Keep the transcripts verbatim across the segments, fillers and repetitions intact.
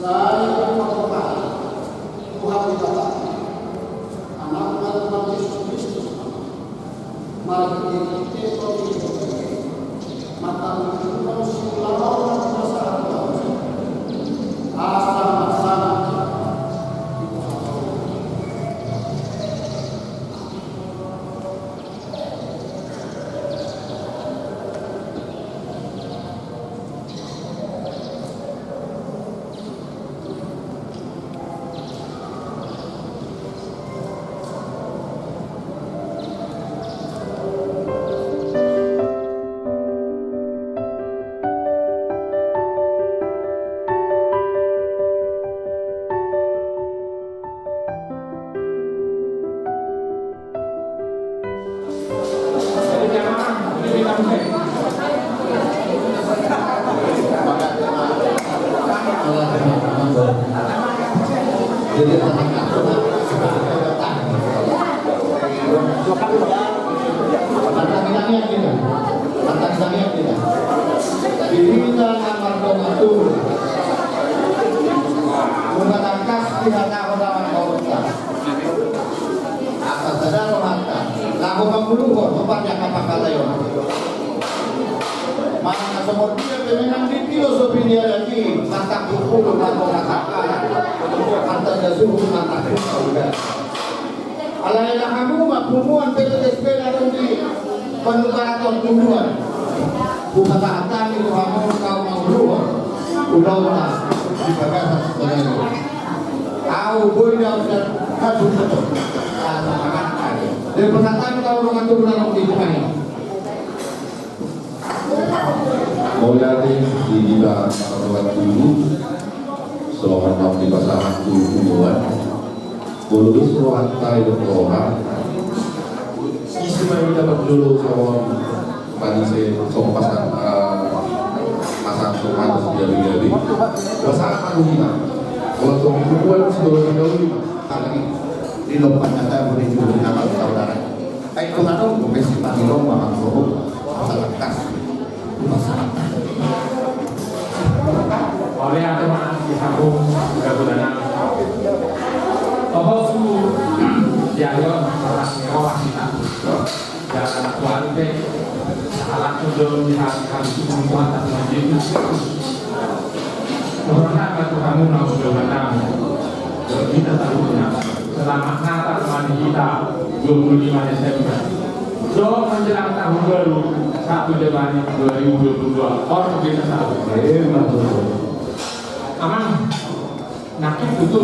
Sai pangkopan Tuhan Debata, Anakna Tuhan Jesus Kristus, marhite Tondi, martangiang tu Ho, siulahon ma tu pasahat Ho, asa marsanang hita. Di hita na mardongan tubu, nunga tangkas dihatahon amang boruta. Asa sada rohanta, laho manguluhon, hombar di angka pangkataion. Manang na songon dia pe memang di filosofi ni adat i, martangkup ulu, laho martangkup, martanda suhut, martangkup ulu. Alai na hamu ma punguan P T S P na adong di Panuparaton Uluan. Hupasahat hami tu hamu, laho manguluhon ulaonta di bagasan sadari on. Ahu boi na udah hadu betul. Jadi pasahat hami, laho mangatubu na adong di punguan i. Mauliate di hita na mardongan tubu, songon naung dipasahat tu punguan. Molo dos rohanta, didok roha, ise ma i na parjolo songon manise, songon pasahat, eh, pasahat songon atas gabe-gabe. Pasahat ma tu hita. Molo songon punguan, sidoli ma. Alai di lompan na tabo di julu nama saudara. Ai tu na dong, gue pesi tadi lompan, aku asa tangkas. Mauliate ma di hamu, mudah-mudahan. Toho tu, di ayo, atas ni roha hita. Jala Tuhan pe, sahalak tu jolo di hati, hati tu Tuhan, Tuhan Yesus. Murah hati tu hamu, na mudah-mudahan. Jolo hita tahu, ya. Selamat Natal ma di hita, dua puluh lima Desember. Jolo menjelang tahun baru, satu Januari dua ribu dua puluh dua. Orang bisa tahu. Eh, betul. Amang, nangkin tutu.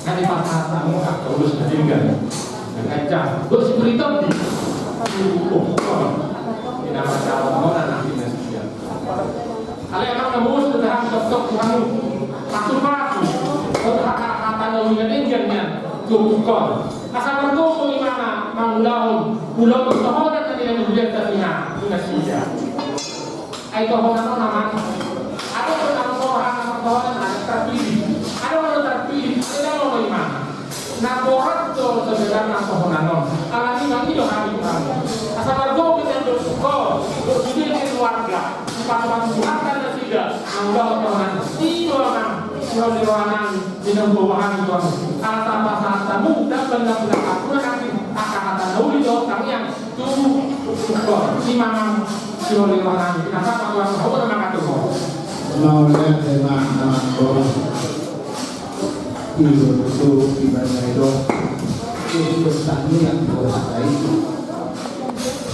Kan dipasahat hamu angka ulos na denggan. Nangkin jam. Gue si berita di. Oh, oh. Ini nama calon orang nangkin na setia. Alai amang na mos tu dahan toktok tu hamu. Pasu-pasu. Kau hata-hata na uingan enggan nian. Tubuhkon. Asa margogo imana mangulahon. Ulaon tohonan na nian ulian tadingan. Nasida. Ai tohonan on amang. Adong do na tohonan, tohonan na terpilih. Adong do terpilih. Adong do imana. Na borat do sebenarna tohonan on. Alani mangido hami tu hamu. Asa margogo hita do suko, do sude keluarga. Dipasupasu Tuhanta nasida. Mangulahon tohonan. I do amang. Sihol ni roha nami. Di na huboan hami tu hamu. Asa pasahat hamu. Dang benda-benda atur nami. Angka hata na uli do tangiang. Tu, tu, tu, tu, imana sihol ni roha nami. Nasa patuan hamu na mangatubu. Mauliate ma amang boru. Ido tu ibana ido. Ido tani yang boru hata i.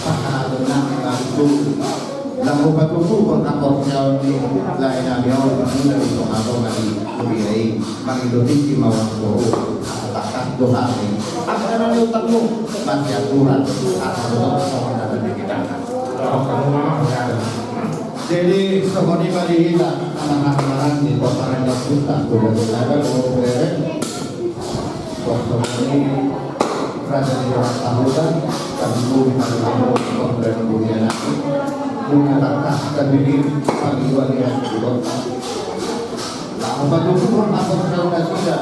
Pasahat nami langsung. Laho patuduhon haporseaon ni lae nami on, mula di tonga-tonga ni huria i, mangido tingki ma amang boru, asa tangkas do hami. Asa na niutanmu, masiaturan, asa dohot songon na berdikit angka. Jadi, songon i ma di hita, anak-anak di kota Raja Kuta, sudah berada, mau bere. Songon i, raja ni orang tahu kan, kami mau minta maaf, songon i bumi anak. Mengatakan kami ini, kami dua ni orang di kota. Laho patuduhon haporseaon nasida,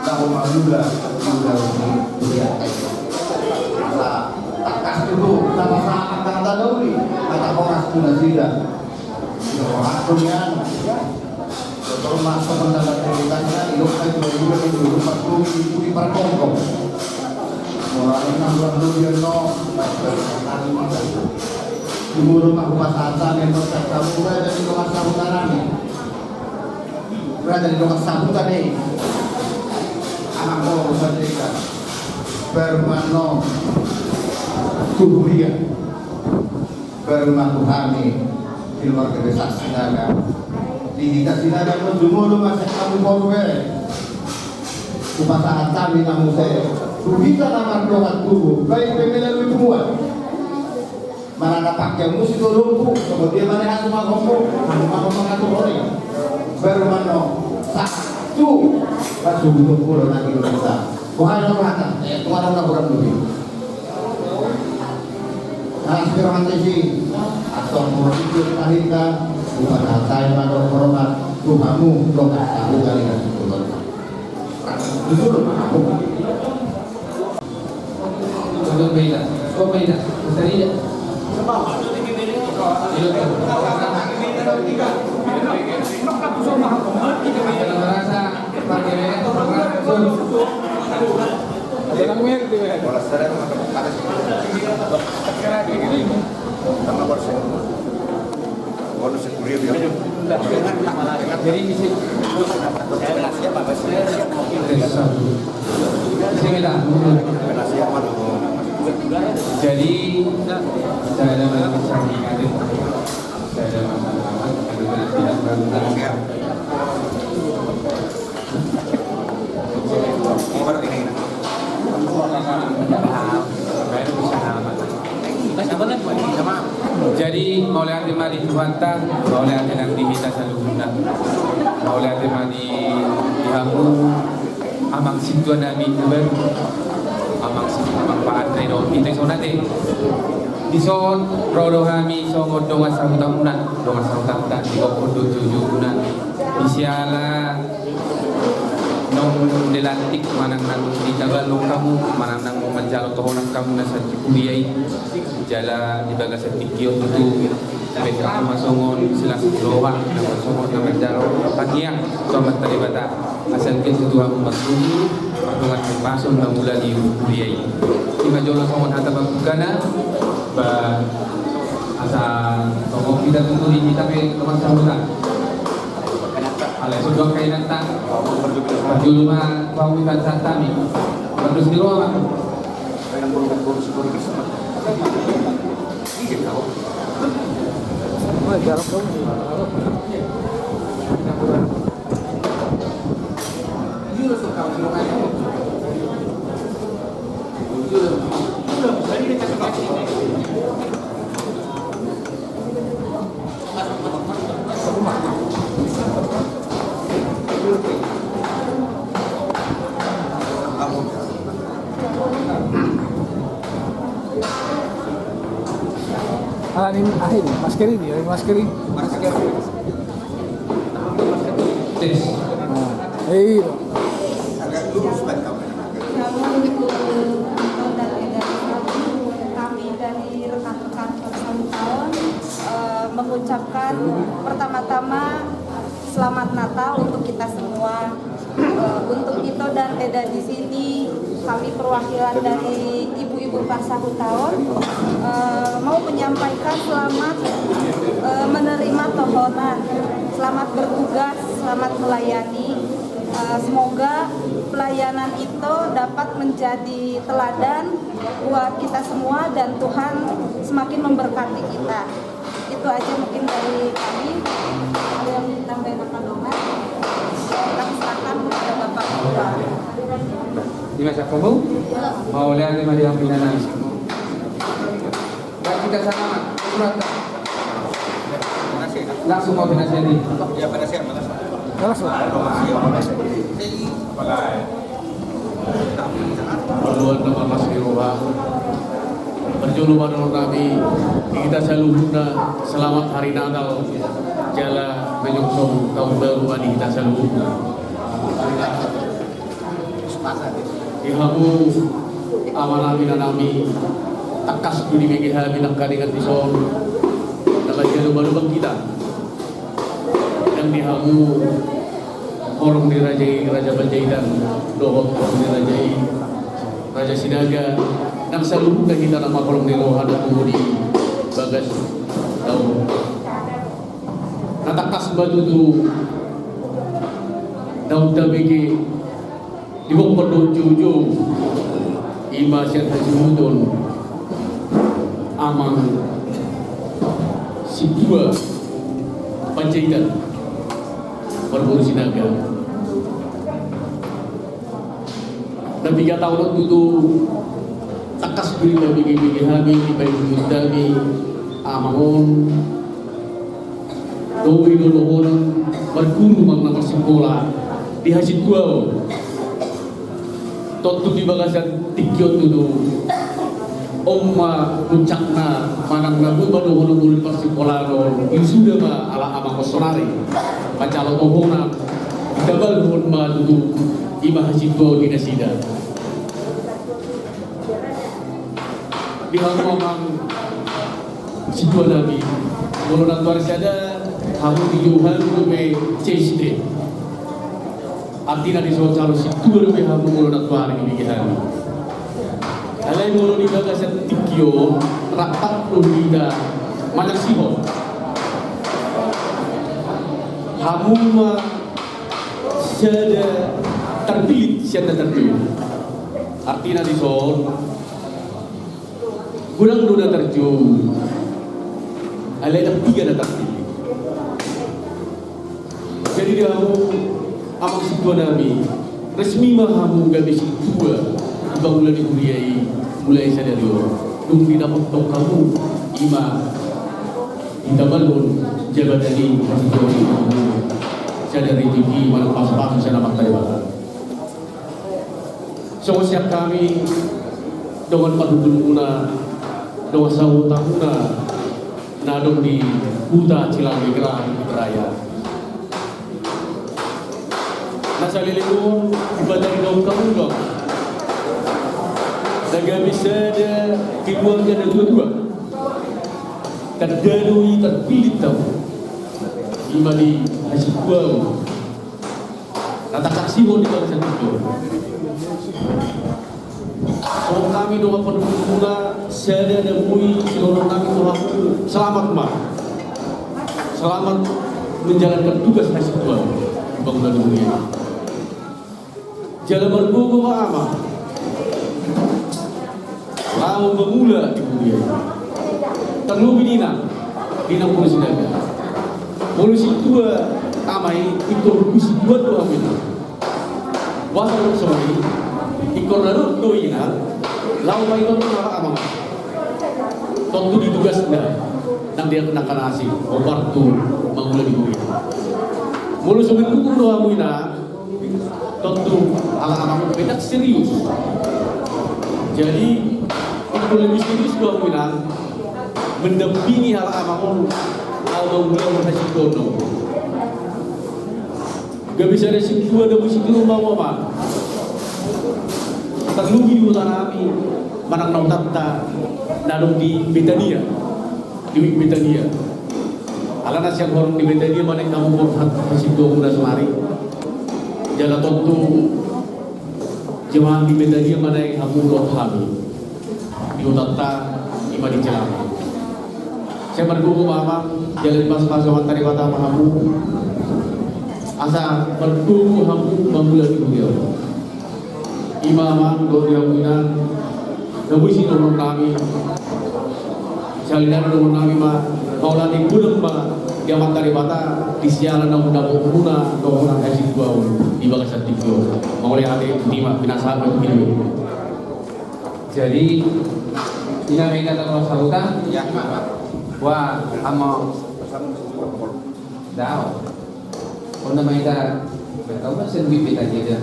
laho mangula, mangula di, di atas. Asa, tangkas tutu, asa angka hata na uli, hata horas tu nasida. Asa horas tu nian. Termasuk mendapat ceritanya, hidup saya juga dulu, dulu pas dulu, dulu di Parkongkong. Mulai enam bulan dulu dia, no. Di rumah, rumah tata, yang berkat kamu, saya jadi rumah saudara nih. Berada di rumah sabutan nih. Anak gua, rumah cerita. Bermano. Tubuh dia. Baru ma tu hami keluarga besar Sinaga. Di hita Sinaga pun jumolo ma sian hamu boru be. Hupasahat hami na muse tu hita na mardongan tubu, baen pe melalui punguan. Manang na pake musik do lompu, kemudian mana hamu manghompu, hamu manghompu mangatur hori. Baru mano satu, masuk untuk pulau lagi kita. Wahai orang kata, eh, Tuhan orang orang lebih. Nah, sekarang nanti sih, atau mau ikut tahita, bukan hal saya, maka hormat, Tuhanmu, doa, aku kali kasih Tuhan. Jujur, aku. Kau beda, kau beda, bisa tidak? Iya, tuh. Merasa pakai beda, merasa. Jadi, saya ada masalah, saya ada masalah. Jadi, mauliate ma di Tuhanta, mauliate nang di hita saluhutna. Mauliate ma di, di hamu, amang sintua nami, amang si, amang Pa Andre dohot hita songon i. Dison, ro do hami songon dongan sahutamuna, dongan sahutanta, di gokhon do jujurna. Di siala naung dilantik manang naung ditaballon hamu, manang naung manjalo tohonan hamu na sahat di kuria i. Jala di bagasan tingki on tutu, baen hamu ma songon silas ni roha, na songon na manjalo tangiang tu Amanta Debata. Asa anggiat tutu hamu martubu, mardongan hahipason na mula di kuria i. Ima jolo songon hata pambukana, ba, asa songon hita tutu di hita pe dongan sahuta. Alai songon angka inanta. Parjolo ma tu hamu ibaen sahat hami. Pardos ni roha ma. Ala ni, ah, ini, masker ini, ya, masker ini. Masker. Tes. Nah, iya. Kami dari rekan-rekan Persautaan, eh, mengucapkan pertama-tama Selamat Natal untuk kita semua. Eh, untuk Ito dan Eda di sini, kami perwakilan dari ibu-ibu Parsahutaon, eh, mau menyampaikan selamat, eh, menerima tohonan, selamat bertugas, selamat melayani. Eh, semoga pelayanan Ito dapat menjadi teladan buat kita semua dan Tuhan semakin memberkati kita. Itu aja mungkin dari kami. Ada yang ditambahin apa, Dongan? Kami serahkan kepada Bapak Ketua. Di masa kamu? Mauliate ma di hamu inanami. Baik, kita salaman. Surat. Langsung mau penasihat ini. Langsung. Langsung. Parjolo na marlas ni roha. Parjolo ma dohononnami di hita saluhutna, selamat hari Natal. Jala menyongsong taon baru ma di hita saluhutna. Di hamu amanami, inanami, tangkas do dibege hami nangkaningan dison. Na badia do manobang hita. Nang di hamu Horong ni raja i, Raja Panjaitan, dohot horong ni raja i, Raja Sinaga, nang saluhutna hita na mangholong ni roha na tubu di bagas daon. Na tangkas ma tutu naung tabege di hophop dohot joujou, i ma sian hasuhuton Amang Sintua Panjaitan, marboru Sinaga. Na piga taon on tutu tangkas do tabege-bege hami, dipaihut hami amang on. Dohot i do dohonon, marguru ma na marsikola di hasintuaon. Tontu di bagasan tingki on tutu, on ma puncakna manang na boi ma dohonon molo di parsikolaan on, i suda ma ala amang on saonari manjalo tohonan, ditabalhon ma tutu, i ma hasintuaon ni nasida. Di hamu amang sintua nami, molo nantuari sada, hamu dijou hami dope C S D. Artina dison calon sintua dope hamu molo nantuari dibege hami. Alai molo di bagasan tingki on, rap do hita manyaksihon. Hamu ma sada tarpillit sian na tarjou. Artina dison, godang do na tarjou, alai ndang piga na tarpillit. Jadi di hamu amang sintua nami, resmi ma hamu gabe sintua di pangula ni huria i, mulai sadari on. Dung didapot hamu, i ma ditabalhon jabatan i, hasintuaon i ma hamu sada rejeki manang pasupasu sian Amanta Debata. Songon sian hami dongan parhundulmuna, dongan sahutamuna na adong di huta Cilamegra, Bukit Raya. Na saleleng on, dipataridahon hamu do na gabe sada keluarga na tua-tua. Tanda do i tarpillit hamu, i ma di hasintuaon. Na tasaksihon di bagasan tingki on. Songon hami dongan parhundulmuna, sada na boi sidohonon nami tu hamu, selamat ma. Selamat menjalankan tugas hasintuaon di pangula ni huria i. Jala margogo ma amang laho mangula di huria i. Tarlobi di inang, di inang molo sintua. Molo sintua amang i, ingkon sintua do hamu inang. Boasa songon i? Ingkon rap do inang laho mangihuthon amang. Tontu di tugasna nang di angka na asing, hombar tu mangula di huria. Molo so mendukung do hamu inang, tontu ala amang on pe ndang serius. Jadi ingkon lebih serius do hamu inang mendampingi ala amang on laho mangulahon hasintuaon on. Gabe sada sintua na boi sidohonon ma hamu amang. Tarlobi di huta nami manang na hutanta na adong di Betania, di Wijk Betania. Alana sian horong ni Betania ma naeng hamu borhat hasintuamuna saonari. Jala tontu jemaat ni Betania ma naeng hamu dohot hami di hutanta, i ma di Cilamegra. Sai margogo ma amang, jala dipasupasu Amanta Debata ma hamu asa margogo hamu mangula di huria on. I ma amang dohot di hamu inang, na boi sidohonon nami. Sahali nari dohonon nami ma, mauliate godang ma di Amanta Debata di siala naung dapotmuna dohonon hasintuaon di bagasan tingki on. Mauliate, i ma pinasahat nami. Jadi, ina ma hita tong sahuta. Wah, amo. Dao. Ona ma hita, bertahu kan sendiri beda aja.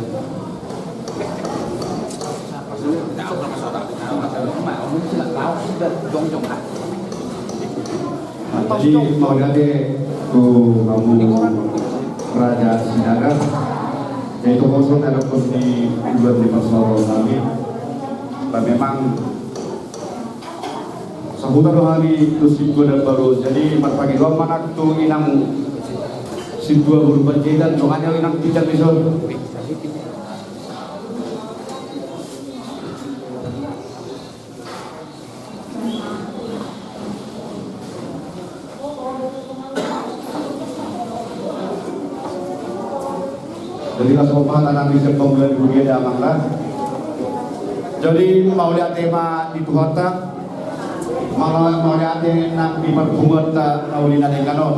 Jadi, mauliate tu hamu Raja Sinaga. Jadi, tu kosong ada kursi dua di persoalan kami. Dan memang sahuta do hami tu sintua dan baru. Jadi, marpangidoan ma nang tu inang. Sintua Boru Panjaitan, dongani au inang pinjam dison. Jadi laos ma hata nami sian pangula ni huria da amang da. Jadi mauliate ma di Tuhanta. Mauliate nang di parpunguanta na uli na denggan on.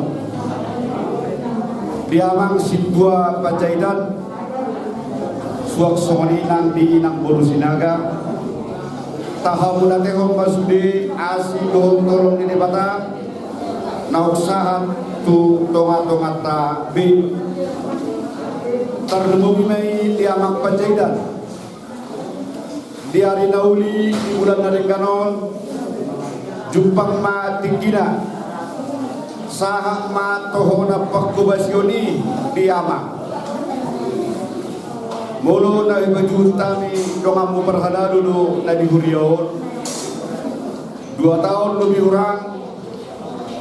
Di amang sintua Panjaitan, suang songon i nang di inang boru Sinaga. Tahamauliatehon ma sude asi dohot holong ni Debata naung sahat tu tongatonganta be. Tarlumobi ma i di amang Panjaitan. Di ari na uli di bulan na denggan on, jumpang ma tingkina, sahat ma tohonan pangkobasion i di amang. Molo na hupajuhut hami donganmu parhalado do na di huria on. Dua taon lobi hurang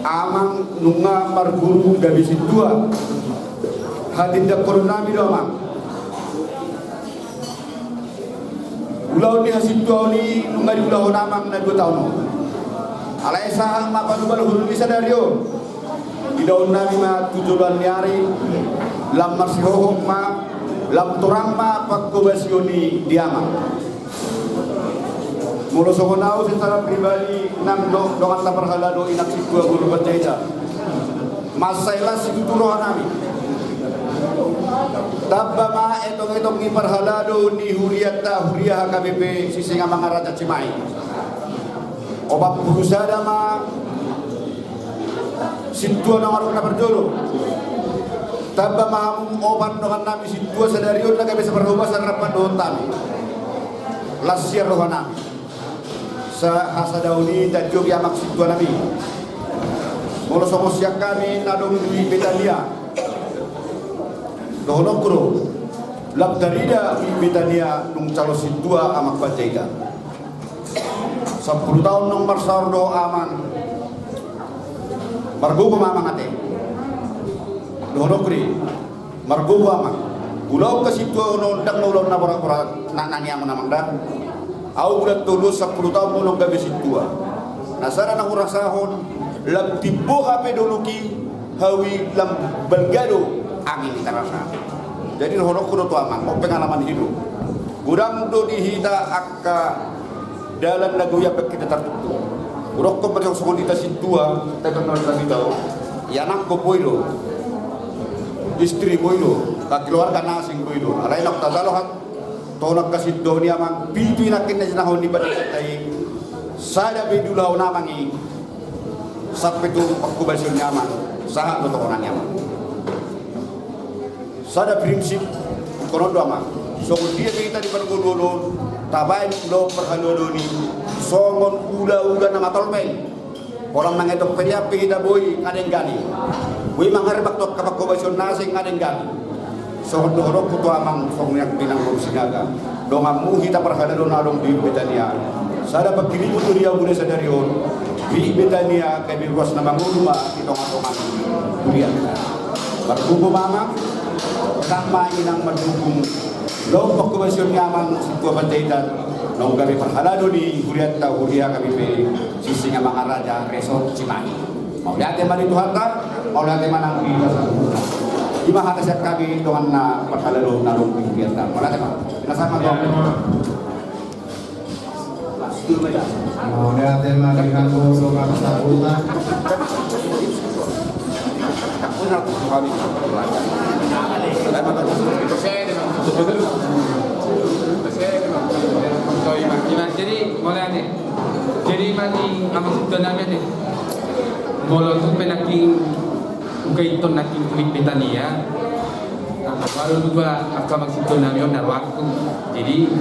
amang nunga marguru gabe sintua. Hatindanghonon nami do amang. Ulaon ni hasintuaon i nunga diulahon amang na dua taon on. Alai sahat ma panubalhon ni sadari on. Idaon nami ma tu joloan ni ari, lam marsihohot ma, lam torang ma pangkobasion i di amang. Molo songon au secara pribadi nang do donganta parhalado inang sintua Boru Panjaitan, mansai las situtu roha nami. Tamba ma etongetong ni parhalado ni hurianta huria H K B P Sisingamangaraja Cimahi. Opat pulu sada ma sintua naung adong na parjolo. Tamba ma hamu opat dongan nami sintua sadari on na gabe saparhobasan rap dohot hami. Las sian roha nami. Sa hasadaon i tanjung i amang sintua nami. Molo songon sian hami na adong di Betania, dohononku do, lam tarida di Betania nunga calon sintua amang Panjaitan. Sampulu taon naung marsaor do amang. Margogo ma amang ate. Dohononku do i. Margogo amang. Ulaon hasintuaon on ndang na ulaon na borat-borat na nian amang da. Au bulan tolu sampulu taon molo gabe sintua. Na sada na hurasahon, lam timbo hape dolok i, hau i lam balga do angin i tarasa. Jadi dohononku do tu amang, on pengalaman hidup. Godang do di hita angka dalan na gabe hita tartuktuk. Hudokkon ma songon hita sintua, tahe na hita on. Ianakhon boi do. Istri boi do. Keluarga na asing boi do. Alai naung tajalo hata on, hasintuaon i amang, pitu i nangkin na jinahon ni pandita i. Sada pe diulahon amang i. Sampe tu pangkobasion ni amang. Sahat do tohonan ni amang. Sada prinsip, ingkon on do amang. Songon dia pe hita di parngoluon on, tabaen ulaon parhalado ni, songon ulaula na matolpel. Pola mangetong pe dia pe hita boi nga denggan i. Boi mangarbak tu angka pangkobasion na asing nga denggan i. Songon dohononku tu amang, songon nian inang boru Sinaga. Donganmu hita parhalado na adong di Betania. Sada pangkirimon do di hamu sadari on. Di Betania gabe ruas na mangolu ma di tongatonga ni hurianta. Margogo ma amang, tamba ma inang mandukung. Lam pangkobasion ni amang sintua Panjaitan, naung gabe parhalado ni hurianta huria H K B P Sisingamangaraja Resort Cimahi. Mauliate ma di Tuhanta, mauliate ma nang di basa. I ma hata sian hami dongan na parhalado na adong di hurianta. Mauliate ma. Pinasahat ma tu amang. Mauliate ma di hamu dongan sahuta. Jadi mauliate. Jadi mati amang sintua nami ate. Molo tung pe nangkin hukaithon nangkin tu Betania. Nah, baru dua angka amang sintua nami on na rohangku. Jadi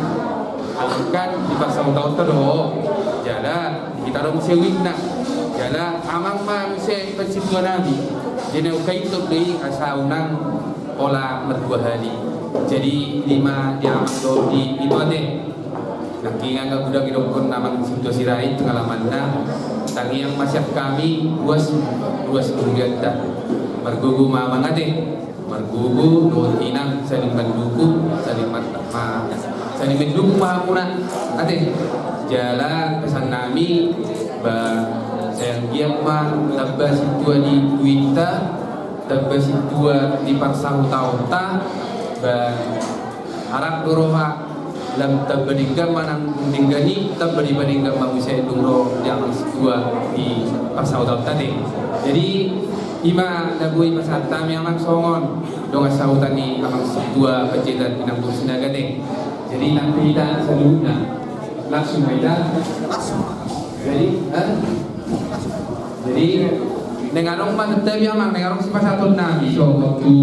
alangkan dipasaut-saut do. Jala hita do muse uikna. Jala amang ma muse ipan sintua nami. Jadi hukaithon do i asa unang pola mardua hali. Jadi i ma di amang do di itu ate. Nangkin angka godang didokkon amang sintua Sirait pengalamanna, tangiang ma sian hami ruas, ruas hurianta. Margogo ma amang ate, margogo dohot inang, saling mandukung, saling man-, ma-, saling mandukung ma hamuna ate. Jala pesan nami, ba, sai anggiat ma tamba sintua di duitta, tamba sintua di parsahutaonta, ba, arap do roha, lam tamba denggan ma nang denggan i, tamba dipadenggan ma muse dung ro di amang sintua di parsahutaonta ate. Jadi, i ma na boi pasahat hami amang songon dongan sahuta ni amang sintua Panjaitan Inang Boru Sinaga ate. Jadi, nang pe hita saluhutna. Langsung ma hita. Jadi, eh? Jadi, naeng adong ma hata nami amang, naeng adong sipasahaton nami songon tu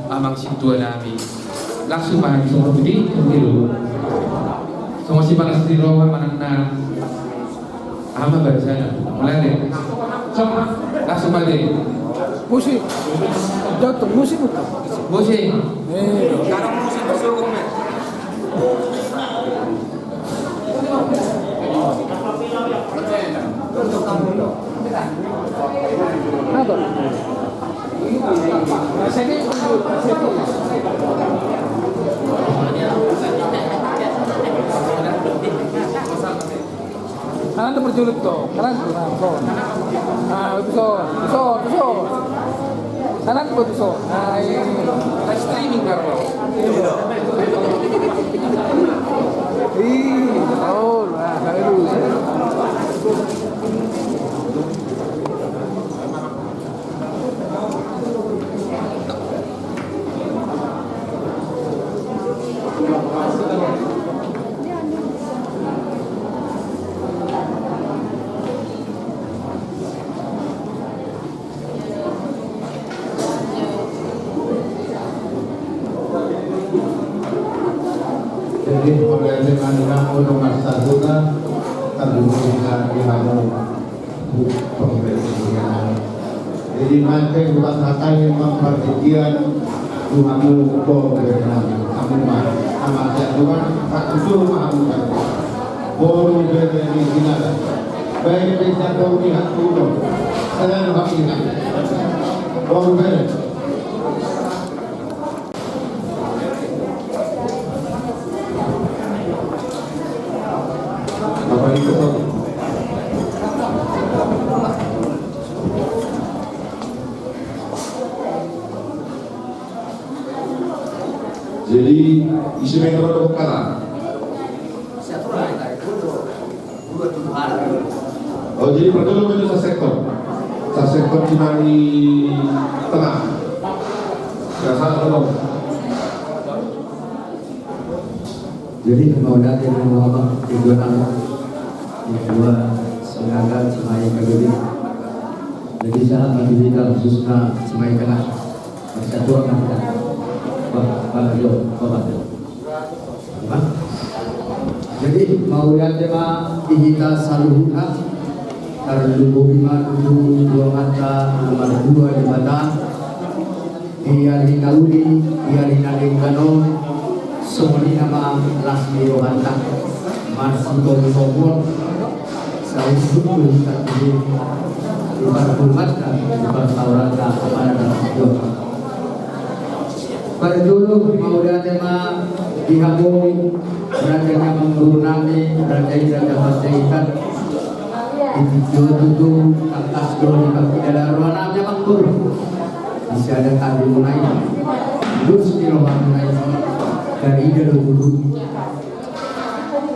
amang sintua nami. Langsung ma hami songon tu di, songon sipalas ni roha manang na. Aha ma bahasana? Mulai ate. Langsung ma ate. Musik. Jatuh musik bukan? Musik. Eh. Kanan tu perjuluk tu, kanan tu, nah, so. Nah, itu so, itu so, itu so. Kanan tu, itu so. Nah, ini. Live streaming, Carlo. Ih, oh, nah, nah, itu. Jadi, mulai dengan kamu dengan satu kan, terlebih dengan di kamu. Jadi, mancing buat sakai memang perjanjian Tuhanmu, Boru Berenang. Kamu mah, amat ya Tuhan, tak usul mah kamu kan. Boru Berenang ini tidak. Baik, bisa kau lihat dulu. Saya lihat. Boru Berenang. Jadi, isi metode kata. Oh, jadi perlu itu sa sektor. Sa sektor di tengah. Ya, sa sektor. Jadi, mau lihat yang mau apa? Itu apa? Yang dua, sedangkan semai kageli. Jadi, saya bagi kita khususnya semai tengah. Marsatuak ma hita. Bah, bah, jo, bah, bah, jo. Bah. Jadi, mauliate ma di hita saluhutna, tarlumobi ma tu Tuhanta na martua Debata, di ari na uli, di ari na denggan on, songon i ma las ni rohanta, marsitongon-tongon, sai huhut do hita tu dia, di parhormatan, di parsaoranta, pada na sitio. Parjolo mauliate ma di hamu, raja ni amangboru nami, raja i raja Panjaitan. Di tingki on tutu tangkas do dipangkilala roha nami amangboru. Di sada tabi muna i, dos ni roha muna i, tarida do tutu.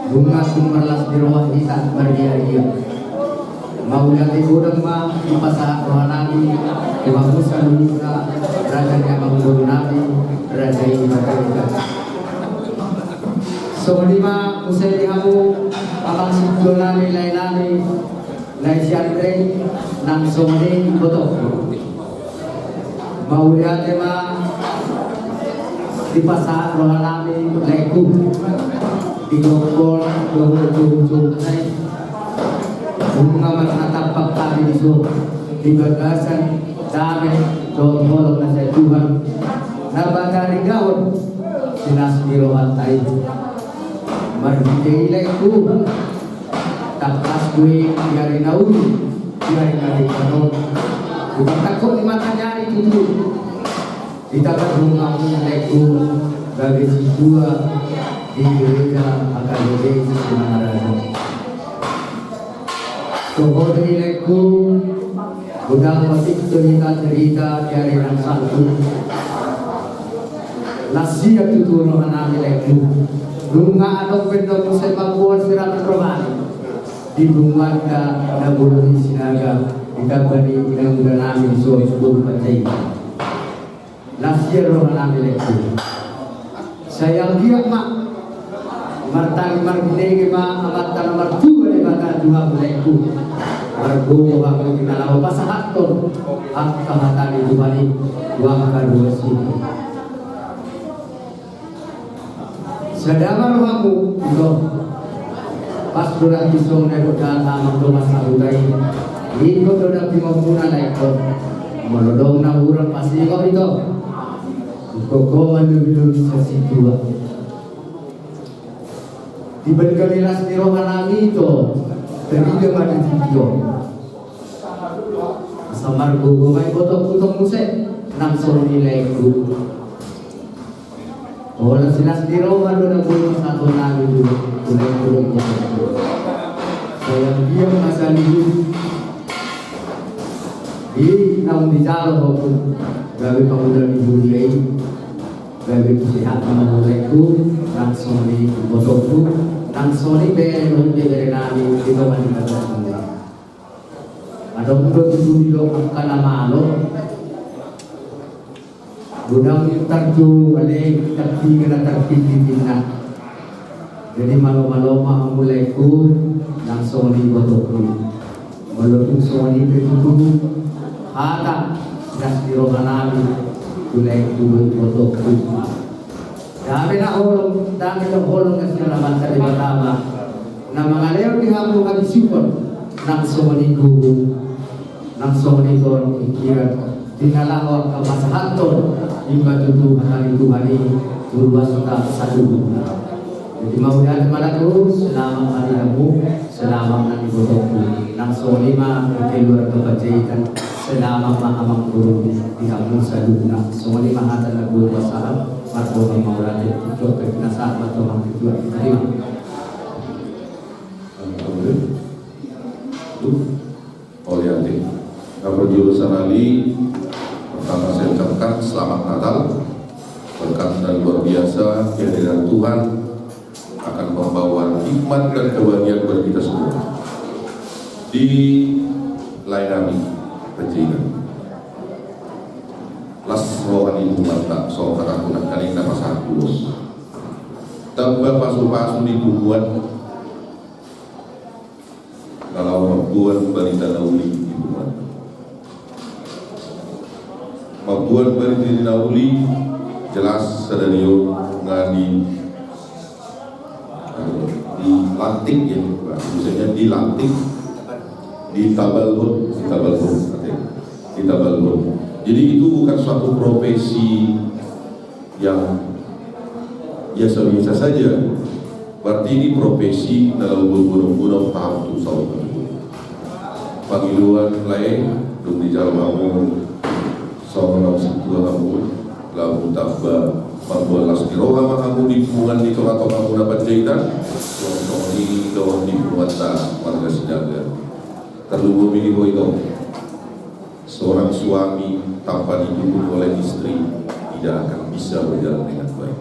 Nunga tung marlas ni roha hita marria-ria. Mauliate godang ma dipasahat roha nami, di hamu saluhutna, raja ni amangboru nami, raja i raja i. Songon i ma muse di hamu, amang sintua nami, lae nami, lae si Andre, nang songon i iboto. Mauliate ma dipasahat roha nami laengku. Di jongjong dohot di ujung-ujung nai. Nunga marnatampak hami dison di bagasan dame dohot holong na sian Tuhan. Na pataridahon silas ni rohanta i. Marhite i laengku. Tangkas do i di ari na uli, di ari na denggan on. Tangkok ni mataniari tutu. Hita pardongan, laengku, gabe sintua di gereja H K B P Singamangaraja. Toho do i, laengku, godang otik do hita cerita di ari na salpu. Las sian tutu rohanami, laengku. Nunga adong pe do muse mamboan siraman rohani di punguanta na bolon i Sinaga, ditamba ni inang mudanami di son boru Panjaitan. Las sian rohanami, laengku. Sai anggiat ma martangi marbinege ma Amanta na martua Debata tu hamu, laengku. Margogo hamu di na laho pasahathon angka hata ni Tuhan i tu angka ruas i. Sada ma rohamu, ito. Pas do dapot songon na didok amang dongan sahuta i. Ingkon do dapot timongmuna, laengku. Molo adong na hurang, pasingot, ito. Gogo ma lobi-lobi sian sintua. Di balik ni las ni rohanami, ito. Tarida ma di tingki on. Asa margogo ma ibotongku tong muse. Nang songon i, laengku. Holan silas ni roha do na boi pasahaton nami tu, tu laengku. Sai anggiat ma salilu i naung dijalo ho tu gabe pangula ni huria i, gabe tu sehat ma ho, laengku, nang songon i ibotongku, nang songon i bere dohot ibebere nami di tonga ni bagas muna. Adong do tutu didok angka na malo. Godang tarju ale, tapi ngana tarpilih pinna. Jadi malo-malo ma hamu, laengku, nang songon i ibotongku. Molo tung songon i pe tutu hata silas ni rohanami tu laengku dohot ibotongku. Dame na holong, dame na holong na sian Amanta Debata ma na mangalehon di hamu habisuhon, nang songon i gogo, nang songon i torop pikiran, di na laho angka pasahathon, i ma tutu hata ni Tuhan i tu ruasta saluhutna. Jadi mauliate ma, laengku, selamat ma di hamu. Selamat ma di ibotongku. Nang songon i ma di keluarga Panjaitan. Selamat ma amang boru di hamu saluhutna. Songon i ma hata na boi pasahat. Mardongan mauliate. Jokka pinasahat ma tu amang ketua. Terima. Mauliate. Na parjolo sahali, pertama saya ucapkan selamat Natal. Berkat dan luar biasa kehadiran Tuhan akan membawa hikmat dan kebahagiaan bagi kita semua. Di lae nami Panjaitan, las roha ni punguanta, songon hatangku nangkaning na pasahat ulos. Tamba pasu-pasu ni punguan na laho mamboan barita na uli di punguan. Mamboan barita na uli, jelas sadari on nga di, dilantik, ya, bahasa Indonesianya dilantik, ditabalhon, ditabalhon, artinya ditabalhon. Jadi itu bukan suatu profesi yang biasa-biasa saja. Berarti ini profesi na laho borbondong-bondong taon tu taon. Pangidoan lae, dung dijalo hamu songon naung sintua hamu, laho tamba mamboan las ni roha ma hamu di punguan di tonga-tonga muna Panjaitan, songon i dohot di punguanta marga Sinaga. Tarlumobi di ho ito. Seorang suami tanpa didukung oleh istri tidak akan bisa berjalan dengan baik.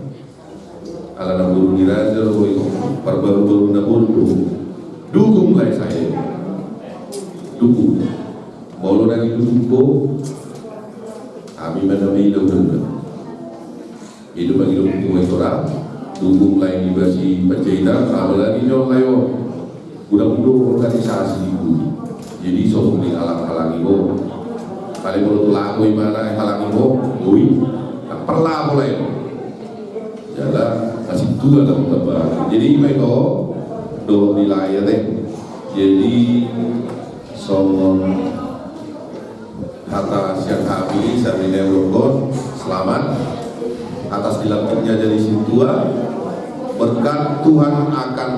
Ala na boru ni raja do ho ito, parbaru-baru na boru do. Dukung lae saya. Dukung. Molo na didukung ho, hami ma na milo do. Jadi bagi dukung ho ito ra, dukung lae ni basi Panjaitan, apalagi jolo lae on. Godang do organisasi di bumi. Jadi so boi halang-halangi ho. Kali molo tu laho i ma na halangi ho, boi. Ndang parlaho lae on. Jala masih tua dah tambah. Jadi ima ito dohot di lae ate. Jadi songon hata sian hami, sian Nine Urgot, selamat atas dilantiknya jadi sintua. Berkat Tuhan akan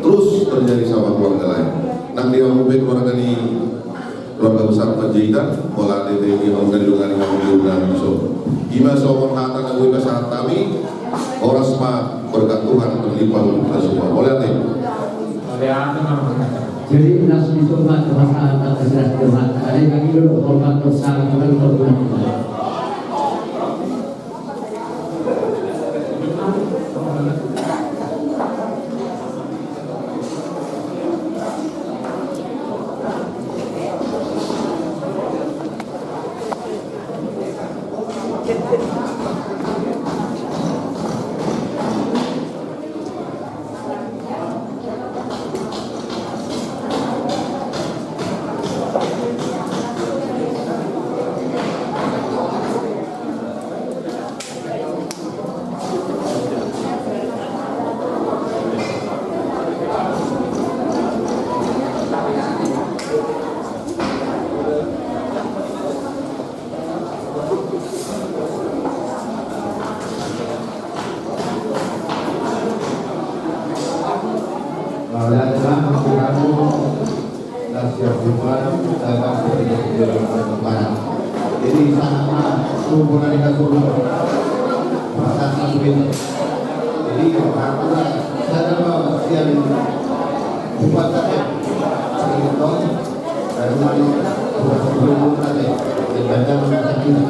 terus terjadi sama keluarga lain. Nang di hamu pe keluarga ni Keluarga besar Panjaitan, mauliate ma di hamu na didongani hami di ulaon on. Ima songon hata na boi pasahat hami, horas ma, berkat Tuhan berlimpah untuk kita semua. Mauliate. Jadi, langsung dicoba ke masyarakat, masyarakat, ada yang lagi dulu, hormat, hormat, hormat. Jadi, sahat ma, sumber dari kasur. Masa satu itu. Jadi, aku rasa, saya dapat siang buat saya. Saya tahu, dari mana, buat sebelum buat saya. Saya baca masa kita.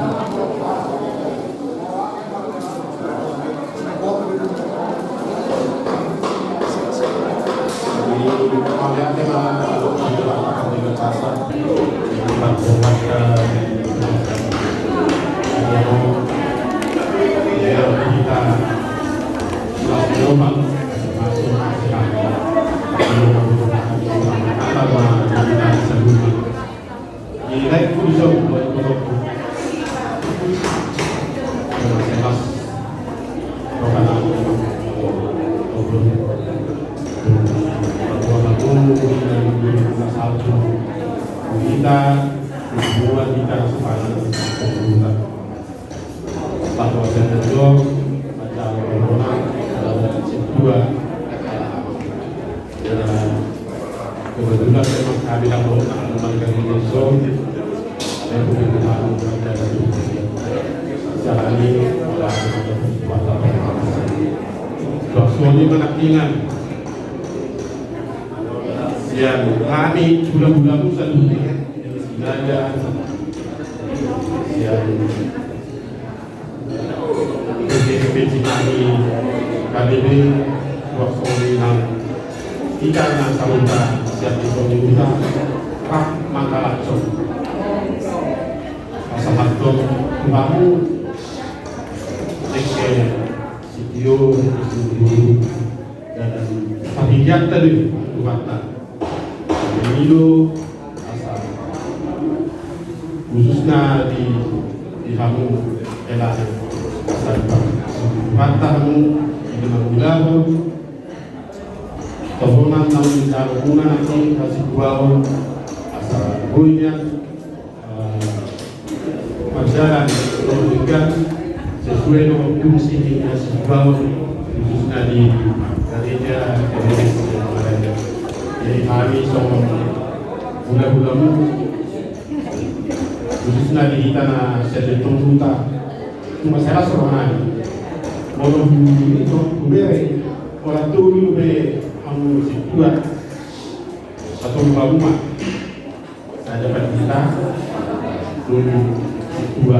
Kebetulan memang kami dapat anuman dari desa, dan kebetulan ada jalani. Suami menantikan sian hami, bulan-bulan musa dulu, ya. Sengaja sian P P C nami K B B, ruas oli nang hita na sahuta sian di Pemiluta, rap mangkalashon. Pasahathon tu hamu, dengke sitio, sitio, dan panggiat tadi, Tuhanta. Jadi, asa khususna di, di hamu, hela, asa di panggiat hamu, di mangulahon tohonan naung dijalo muna nanti kasih kuaon, asa goinya, eh, marjalan, denggan, sesuai dengan fungsi ni kasih kuaon, khususna di gereja, gereja yang ada. Jadi, hami songon hula-hulamu, khususna di hita na sian di Pemiluta, cuma saya rasa rohani. Molo hu, itu, hubere, orang tolu be hamu sintua, satu rumah. Sada pandita, tolu sintua,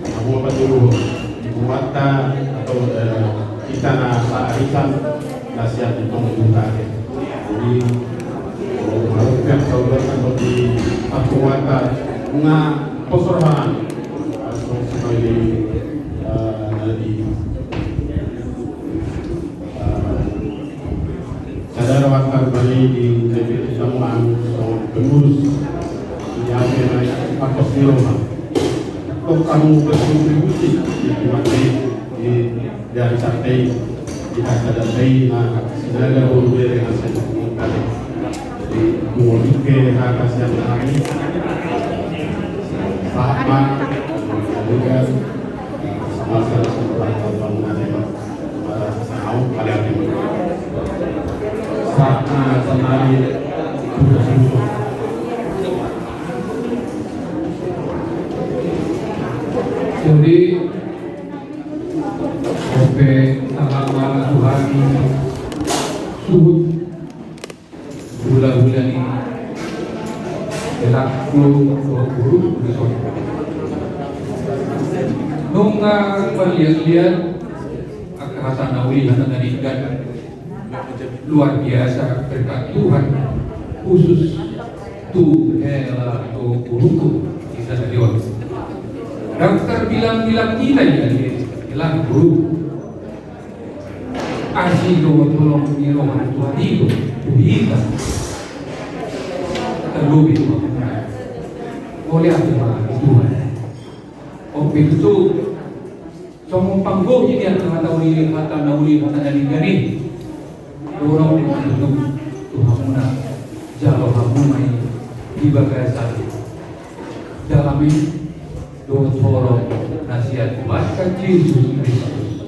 hamu patoluhon, ibu mata atau, eh, hita na saarisan, na sian di Pemiluta. Jadi, eh, pihak saudara atau di Pakuata, nga posor haran. Langsung sebagai, eh, dari, eh, Sada rohanta bani di D P D Samuan, songon pengurus di A P M I Marcos di Roma. Tok kamu berkontribusi di tempat ini, di, di hari Sabtu, di hari Sabtu, na Sinaga baru bere hasil pengungkapan. Jadi, tumodike hata sian hami. Sahat ma, juga sama-sama. Sahat ma sonari, sudah semua. Jadi, oke, salam marahahami suhut hulahula ni hela guru, guru, guru. Nunga marliat-liat angka hata na uli, hata na denggan. Luar biasa berkat Tuhan, khusus tu hela tu guruku di sadari on. Dang terbilang-bilang hita ya, hela guru. Asi dohot holong ni roha ni Tuhan i do tu hita. Terlebih Tuhan. Oleh apa Tuhan? Oke, itu Songon panggohi ni angka hata uli, hata na uli, hata na denggan i. Dorong ma tutu tu hamuna, jalo hamu ma i di bagasan dame dohot holong na sian Tuhan Jesus Kristus.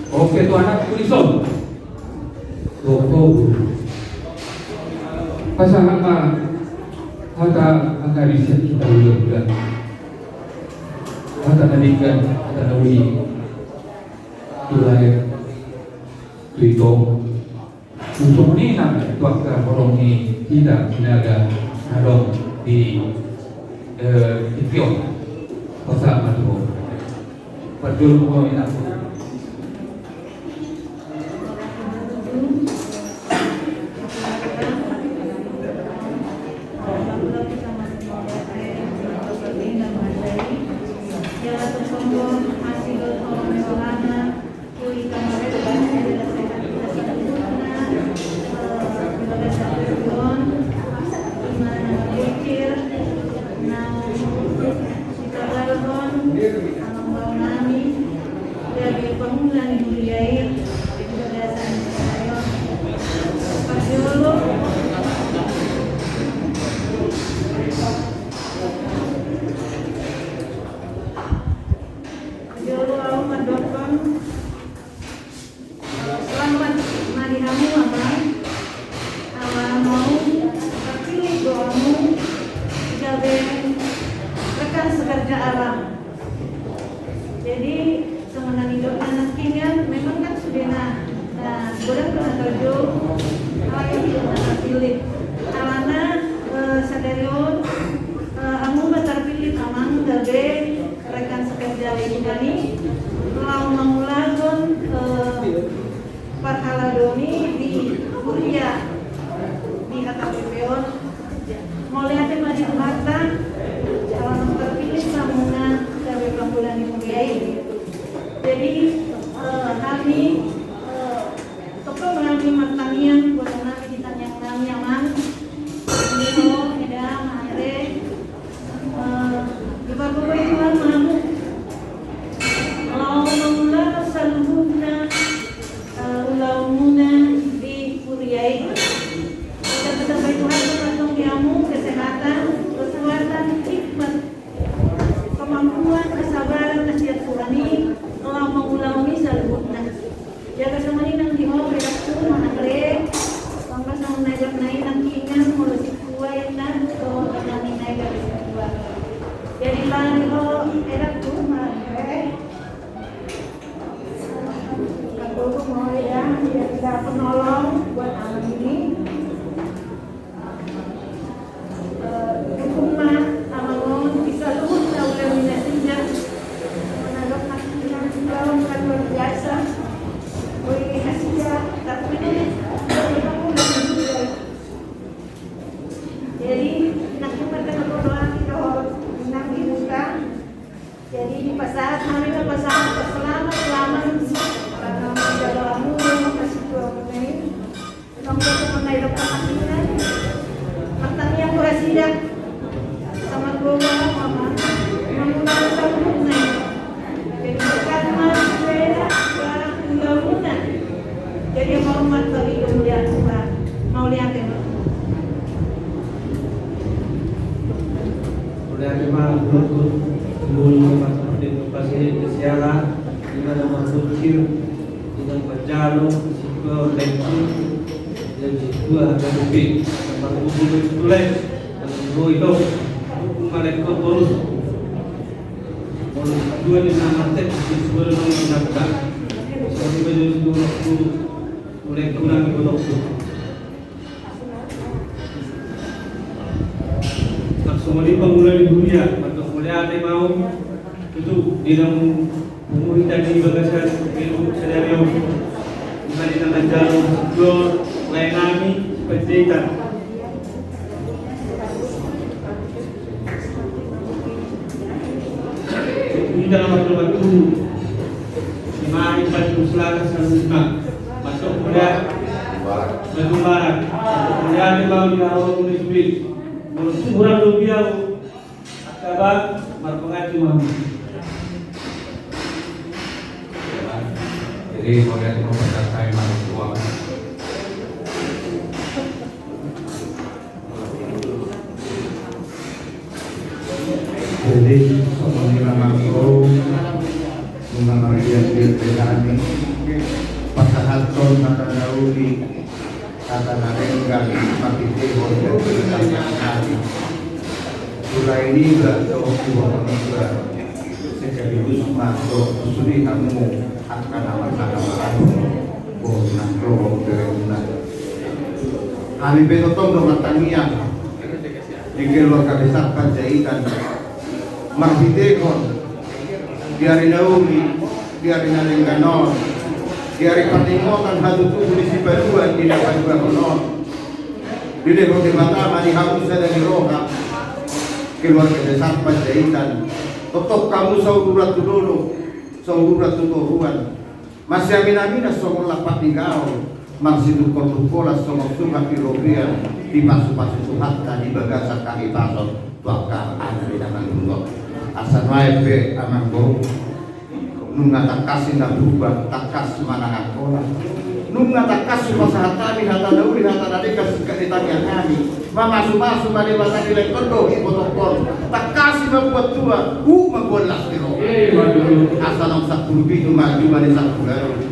Oke, tu anakku dison. Oke, pasahat ma hata angka di sian hita hulahula. Hata na denggan, hata na uli. Tu lae, tu ito. Ujung ni nang tu angka holong ni hita Sinaga na adong di, eh, tingki on. Pasahat ma tu ho. Parjolo ma ho, inang. Amang nami, gabe pangula ni huria i, di bagasan sadari on. Parjolo. Parjolo ahu mandok, selamat ma di hamu, Amang. Ala naung terpilih do hamu gabe rekan sekerja Abang. Jadi, songon na nidok na nangkiningan, memang kan sude na, na godang do na tarjou, alai na terpilih. Alana, eh, sadari on, eh, hamu ma terpilih, Amang, gabe rekan sekerja lingkungan i, laho mangulahon, eh, parhalado ni di huria di H K B P on. Mauliate ma di Tuhanta, ala naung terpilih hamuna gabe pangula ni huria i. Jadi, eh, hami, eh, tongtong hami martangiang, boha nami di tangiang nami, Amang. Eda, Mare. Eh, dipargogoi Tuhan ma hamu. Laho mangulahon saluhutna, eh, ulaonmuna di huria i. Eda, ditambai Tuhan ma tongtong di hamu kesehatan, kekuatan, hikmat, kemampuan, kesabaran na sian Tuhan i, laho mangulahon i saluhutna. Jaga songon i nang di ho, Edakku, Mare. Songon na nidok nai nangkiningan, molo sintua, inna, songon na nidok nai gabe sintua. Jadi, di ho, Edakku, Mare. Aku mau, ya, dia tidak penolong buat anak ini. Eh, dukung ma amang on di saluhutna ulaon ni nasida. Manadok nangkiningan ulaon na luar biasa. Boi nasida tarpilih. Jadi, nangkin ma tarpilih dohot nang di huta. Jadi, dipasahat hami ma pasahat selamat, selamat. Karena menjalo amu, kasih Tuhan. Tongtong songon na nidok nangkiningan. Martangiang tu nasida. Sama dua mama. Mangulahon saluhutna. Jadi, berkat ma, sepeda, barang, ulaonmuna. Jadi, hormat bagi kemuliaan Tuhan. Mauliate ma. Mauliate ma, Tuhan. Mauliate ma, Tuhan. Mauliate ma, Tuhan. Mauliate ma, Tuhan. Inang manjalo, sintua, lengku, dan sintua, dan ubi, dan marhubung, dan tulai, dan boi, dok, malengko, terus. Molo dua ni nama tek di suara nama tek. Sori baju dulu tu mulai kurang di botok tu. Langsung mani pangula di dunia, untuk mulai ada mau itu di dalam umur kita di bagasan ilmu sadari on. Mari kita jalan dua lain nami seperti itu. Hita na marloba tu, ima i Batu Selatan saluhutna, masuk muda, Batu Barat, masuk muda di bawah di hawa muda sulit. Menurut ukuran lebih aku, akaba marpengacu mami. Jadi, mau lihat mau pesan saya, Mas, uang. Jadi, songon i ma amangboru, nunga marliat-liat be hami pasahathon hata na uli, hata na denggan, marhitehon hami. Mulai niba dohot tu hami niba, sekaligus ma dohot tu sude hamu angka na marhaha maranggi, boru nang dohot berengna. Hami pe tongtong do martangiang di keluarga besar Panjaitan, marhitehon di ari na uli, di ari na denggan on, di ari parningotan hatutubu ni Sipaluan di na paduahon on, dilehon Debata ma di hamu sada ni roha, keluarga besar Panjaitan, tongtong hamu sauduran tu dolok, sauduran tu toruan. Masiamin-aminan songon lampak ni gaol, marsitungkol-tungkolan songon suhat ni robean, dipasu-pasu Tuhanta di bagasan hahipason tu angka anak ni na mangulon. Asa nuaeng pe amangboru, nunga tangkas i na berubah, tangkas manang angkola. Nunga tangkas hupasahat hami hata na uli, hata na denggan sian di tangiang nami. Mamasu-masu ma Debata di laengkon dohot di ibotongkon. Tangkas i mambuat tua, huhut mambuat las ni roha. Asa naung sampulu pitu ma juma ni sampulu ualu.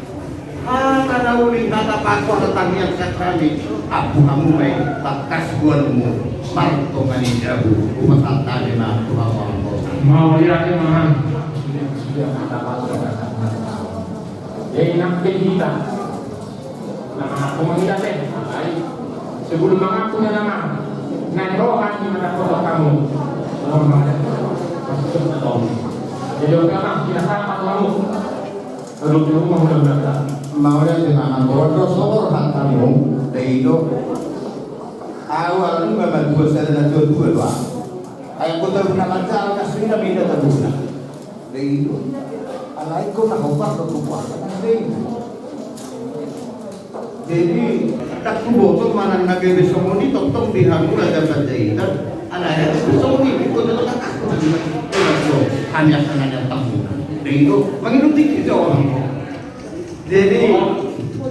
Hata na uli, hata pangko, hata tangiang sian hami. Ampu hamu ma i, tangkas boanmu martonga ni jabu. Hupasahat hami ma tu hamu amangboru. Mauliate ma. Jadi nang pe hita. Nama aku mengidate. Sebelum mengaku nama, naik rohan di mana foto kamu. Jadi oke, Bang, kita sapa kamu? Kalau di rumah udah berangkat. Mauliate ma amangboru, do so roha hamu, daido. Awal nunga madua sada na dua-dua do. Ai kota guna mancaro kasina mida taguna. Daido. Alai kota hobar do kupuasa kan daido. Jadi, tak kuboto manang na gabe songon i tongtong di hamu Raja Panjaitan. Alai songon i, kota tetap aku. Hanya karena tamu. Daido, mangido tinggi jawab. Jadi,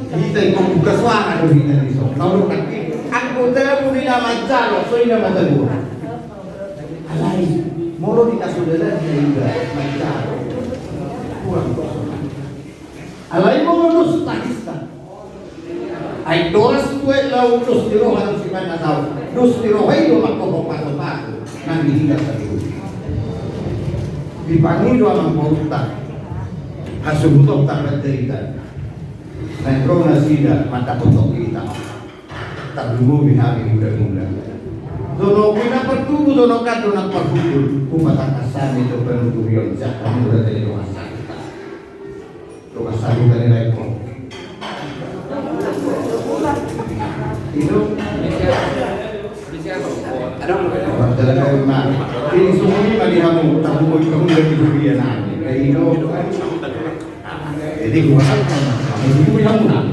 hita ingkon buka suara do hita dison. Tahu nanti, anggo tamu di na mancaro, so i na mancaro. Alai, molo di na so dalan di na iba mancaro. Kurang kosong. Alai molo dos tangista. Ai doras tu aek laut, dos ni roha do siman na tau. Dos ni roha i do mangkohop pasu-pasu. Nang di hita satu. Dipangido amangborunta, hasuhutonta Panjaitan. Naeng ro nasida mandapothon hita. Tarlumobi hami hulahula. Donok i na partubu, donok an do na parhundul. Hupatangkas hami do panuturion sian hamu do tadi dongan sahita. Dongan sahita ni lae on. Itu. Ada. Ini sungguh ni bagi kamu, tak boleh kamu dari dunia nanti. Itu. Jadi, gua katakan, itu yang murah.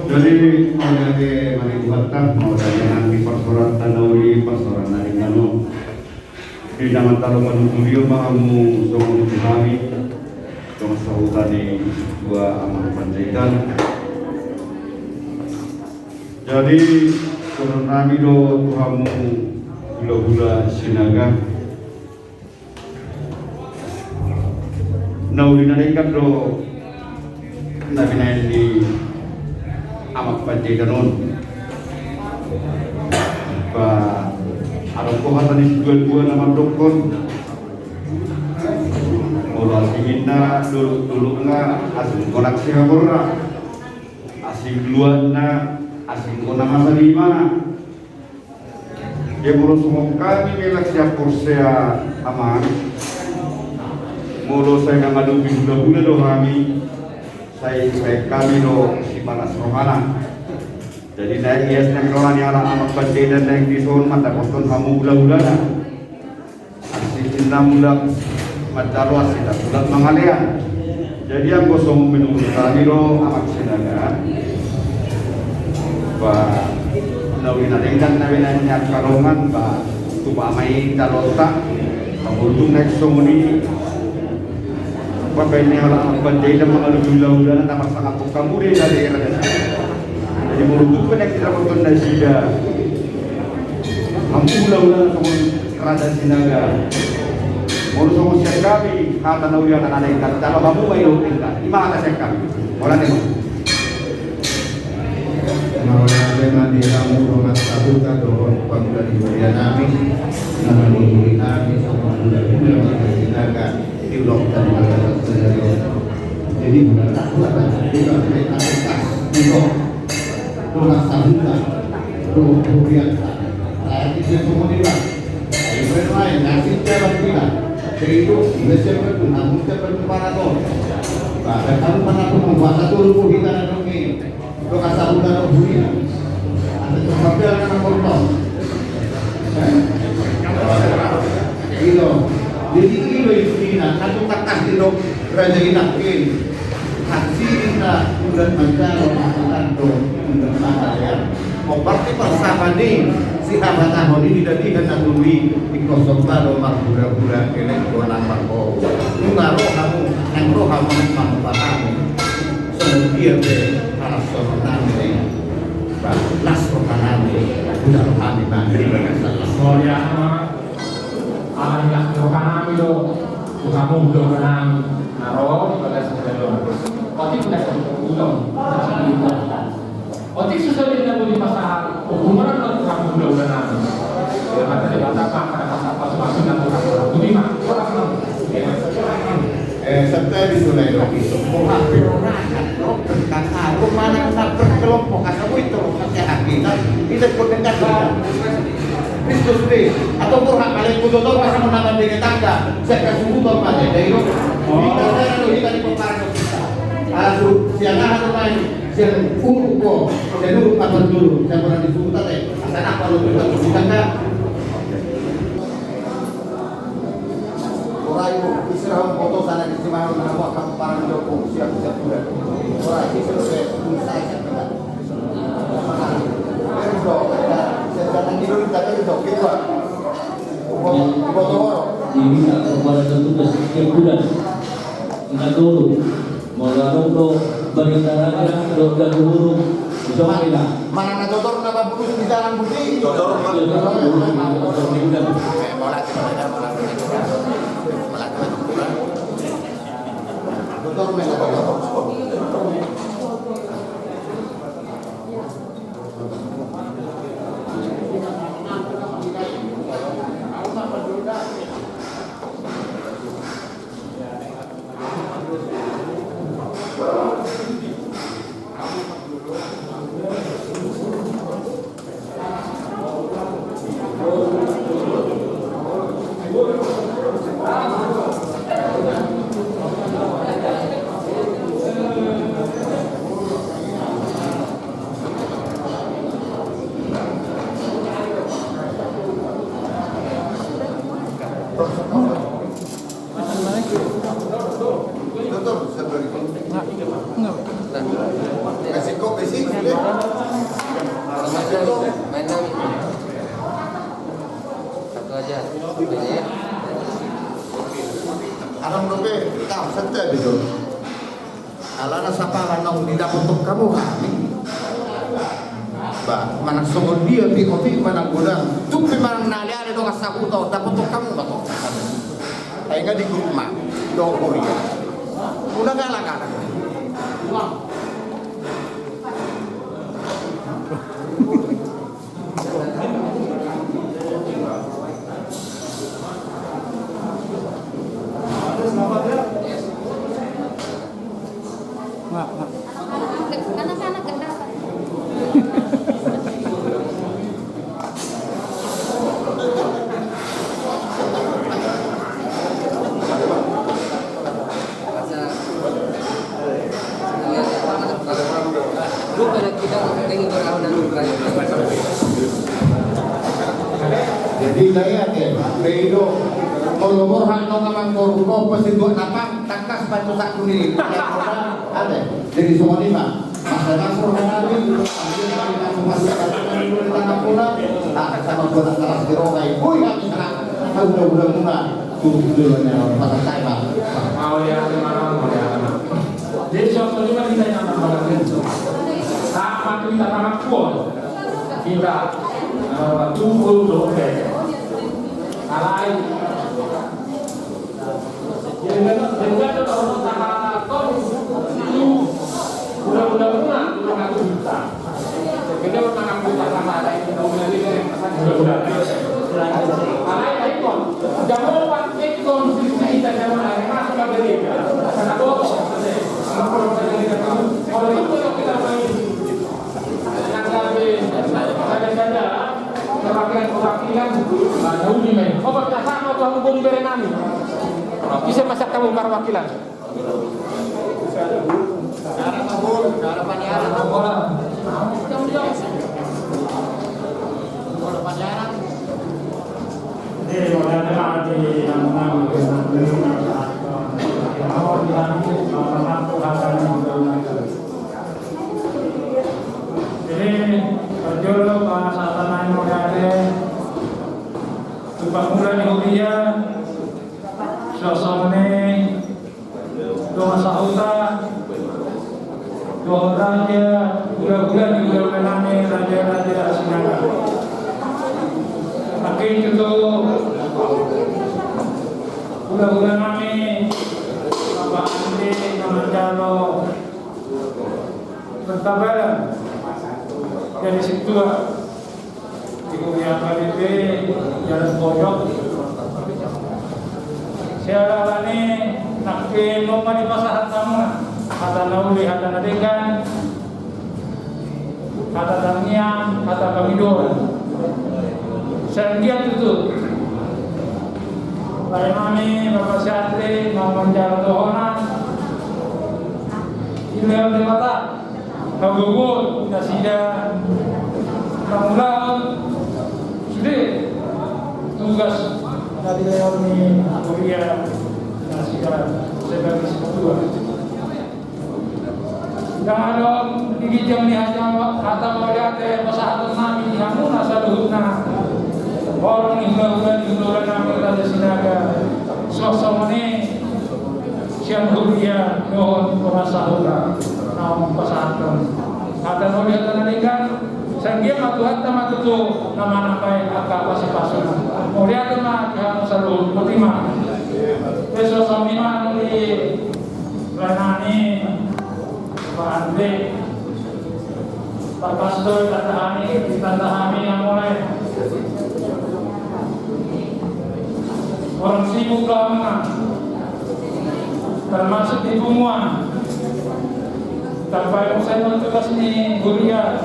Jadi, mauliate ma di Tuhanta, mauliate nang di parsaoranta na uli, parsaoran na denggan on. Di na mantaro panuturion ma hamu songon tu hami, songon sahuta ni dua amang Panjaitan. Jadi, songon nami do tu hamu hulahula Sinaga. Na uli na denggan do na binahen ni amang Panjaitan on. Ba, adong do hata ni siduadua na mandokkon. Inna dolok-dolokna asing holan sihaporna, asing luatna, asing hona masa di mana. Ia molo songon hami melang sian porsea amang, molo sai mangadopi hula-hula do hami, sai, sai hami do sipalas rohana. Jadi naeng ias naeng roha ni halak amak pandedan naeng dison mandapothon hamu hula-hulana. Asing inna mulak manjalo, asing inna mulak mangalean. Jadi anggo songon menurut hami do amak Sinaga, ba na uli na denggan na binaen ni angka dongan, ba tupa ma i jaloonta. Ba untung naeng songon i, ba baen ni halak amak pandedan mangadopi hula-hulana na marsangap hamu di daerah. Jadi molo tung pe naeng didapothon nasida hamu hula-hulana songon Raja Sinaga. Molo songon sian hami, hata na uli, hata na denggan, jalo hamu ma i dohot denggan. I ma hata sian hami. Mauliate ma. Mauliate ma di hamu dongan sahuta dohot pangula ni huria nami, na mangurupi hami songon hula-hula marga Sinaga di ulok tani marga Sinaga. Jadi hula-hula marga Sinaga, hula-hula marga Sinaga, dongan sahuta dohot hurianta. Saya tidak semua di bang. Ibrahim lain, ngasih jalan kita. Jadi itu, iba siapa tu, namun siapa tu para kau. Bahkan kamu pernah pun membuat satu rubuh kita dan demi. Lo kasar udah lo bunyi. Ada tempat dia akan nonton. Eh? Ilo. Jadi ilo itu ina, satu kata di lo, Raja Inang ini. Hasilna udan manjalo, udan do, udan mangalean. Hombar ni parsahani, sihabatahon i di dalihan na tolu i, ingkon somba do marhura-hura, elek do nang marhou. Nunga ro hamu, nang ro hamu, nang mangupa hamu. Songon dia pe, alas songon nami, ba, las roha nami, udah roha nami, ba, di bagasan las. Mauliate ma. Alai las roha nami do tu hamu hula-hula nami na ro di bagasan jolo. Otik na sahut ulang. Otik susa di na bodi pasahat. Hukuman na tu hamu hula-hula nami. Mata di mata ma, kada pasahat-pasahat na tu hamu. Budi ma. Eh, santai di sunai do. Boha perorangan do, berkata, rumah na berkelompok, asa buit do, santai hati, kan? Itu pun dekat kita. Kristus be, atau Tuhan, kalau ikut tutor, masa mau nama dengan tangga, saya kasih butuh apa aja, dari lo. Kita, saya lo, kita di kota kita. Asu, siang apa tuh main? Siang uruk kok, siang uruk apa dulu? Saya pernah disuruh tadi, asal apa lo tuh, kita tangga. Ora ibu, istirahat foto sana di Cimahon, nama kamu parang Joko, siap-siap juga. Ora, istirahat, saya, saya, saya. Diminta kepada petugas setiap bulan. Ingat dulu, molo adong do barita raja, do gagu hurung, bisa ma ina. Mana na totor na babulus di jalan budi? Totor ma. Iya, totor. Totor di bulan. Eh, mau lagi, mau lagi, mau lagi. Mau lagi, mau lagi. Totor ma, totor. Satu aja. Adong dope, tau, santai be do. Alana sapala naung didapothon hamu hami. Ba, manang songon dia pe otik manang godang. Tung pe manang na ale-ale dongan sahuta, dapothon hamu ma tong. Ai nga di grup ma, do huria. Unang galak-galak. Hidayat, ya, Redo. Kalau borhat no ngamang koru, kau pasti dua napang, tangkas pancu satu ni. Ate, jadi songon i ma. Masa nasur hanabi, ambil kami masuk masuk ke dalam dulu di tanah pula. Tak sama gua tak keras di rokai. Woi, kami serang. Udah, udah, udah. Tuh, dulu nya, patah saya, Pak. Mau lihat mana, mau lihat mana. Jadi, contohnya kan kita yang tambah lagi. Sama kita tanah pun. Kita, eh, tunggu dulu, eh. Alai. Jadi, jadi, jadi, kalau tak ada, kau itu, udah, udah, udah, udah, udah, udah. Ise ma sian hamu marwakilan? Jadi, parjolo pasahaton nami mauliate tu pangula ni huria, suang songon i dongan sahuta, dohot raja, hulahula ni hulahula nami, raja-raja Sinaga. Nangkin tutu hulahula nami, Bapak Andi, na manjalo martabalan jadi sintua. Di huria H K B P Jalan Pojok. Siala ni nangkin nunga dipasahat hamu hata na uli, hata na denggan, hata tangiang, hata pangidoan. Sanggiat tutu. Baen nami Bapak Satri, na manjalo dohonon. Dilehon Debata. Hagogoon nasida mangulahon sude tugas na dilehon ni huria nasida sebagai sintua. Ndang adong di ginjang ni hata, hata mauliate pasahaton nami di hamuna saluhutna. Horong ni hulahula ni hulahula nami Raja Sinaga. Suang songon i sian huria dohot dongan sahuta naung pasahathon hata na uli, hata na denggan. Sanggiat ma Tuhanta ma tutu na manambai angka pasupasuna. Mauliate ma di hamu saluhut. Botima. Suang songon i ma di lae nami Pak Andre. Tarpastor, tanda hami, tanda hami na mulai. Orang sibuk lah mana, termasuk di punguan. Tanpa usai tugas ni huria.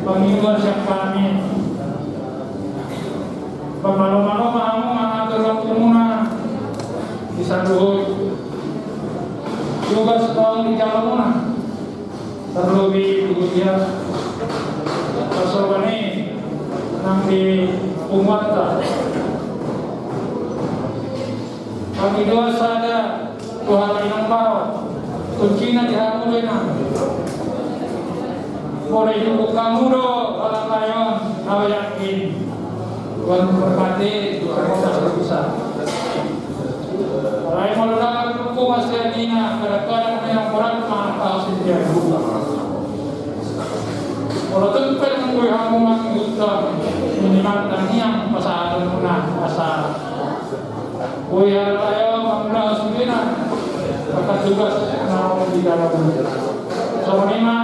Pangidoan sian hami. Pamalomaloman hamu mangatur waktumuna di saluhut tugas naung dijalomuna. Terlebih di huria parsobanon i nang di punguanta. Pangidoan sada tu halae na baru, kuncina di hamu do i. Molo didok hamu do halak lae on, au yakin Tuhan memberkati, Tuhan memberkati. Alai molo dang didok hamu sian i, kadang-kadang memang berat mangkal setiap. Molo tung pe nunggui hamu mangihut, minimal tangiang pasahatonmuna asa Ui, halak lae on, mangulahon sudena angka tugas na di dalam. Songon i ma,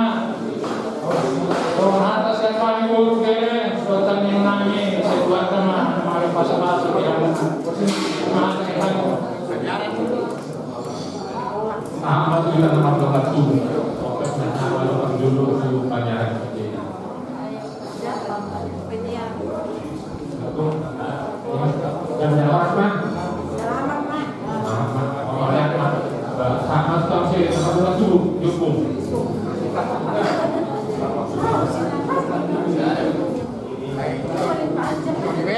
songon hata sian hami boru gere, dohot tangiang nami, sai Tuhanta ma na mangalean pasupasu di hamu. Aha ma tu hita na mardongan tubu? Oke, na mardongan tubu tu panjaran. Jam selamat, Ma. Selamat, Ma. Selamat, Ma. Selamat, Bang. Selamat, Bang. Jukung.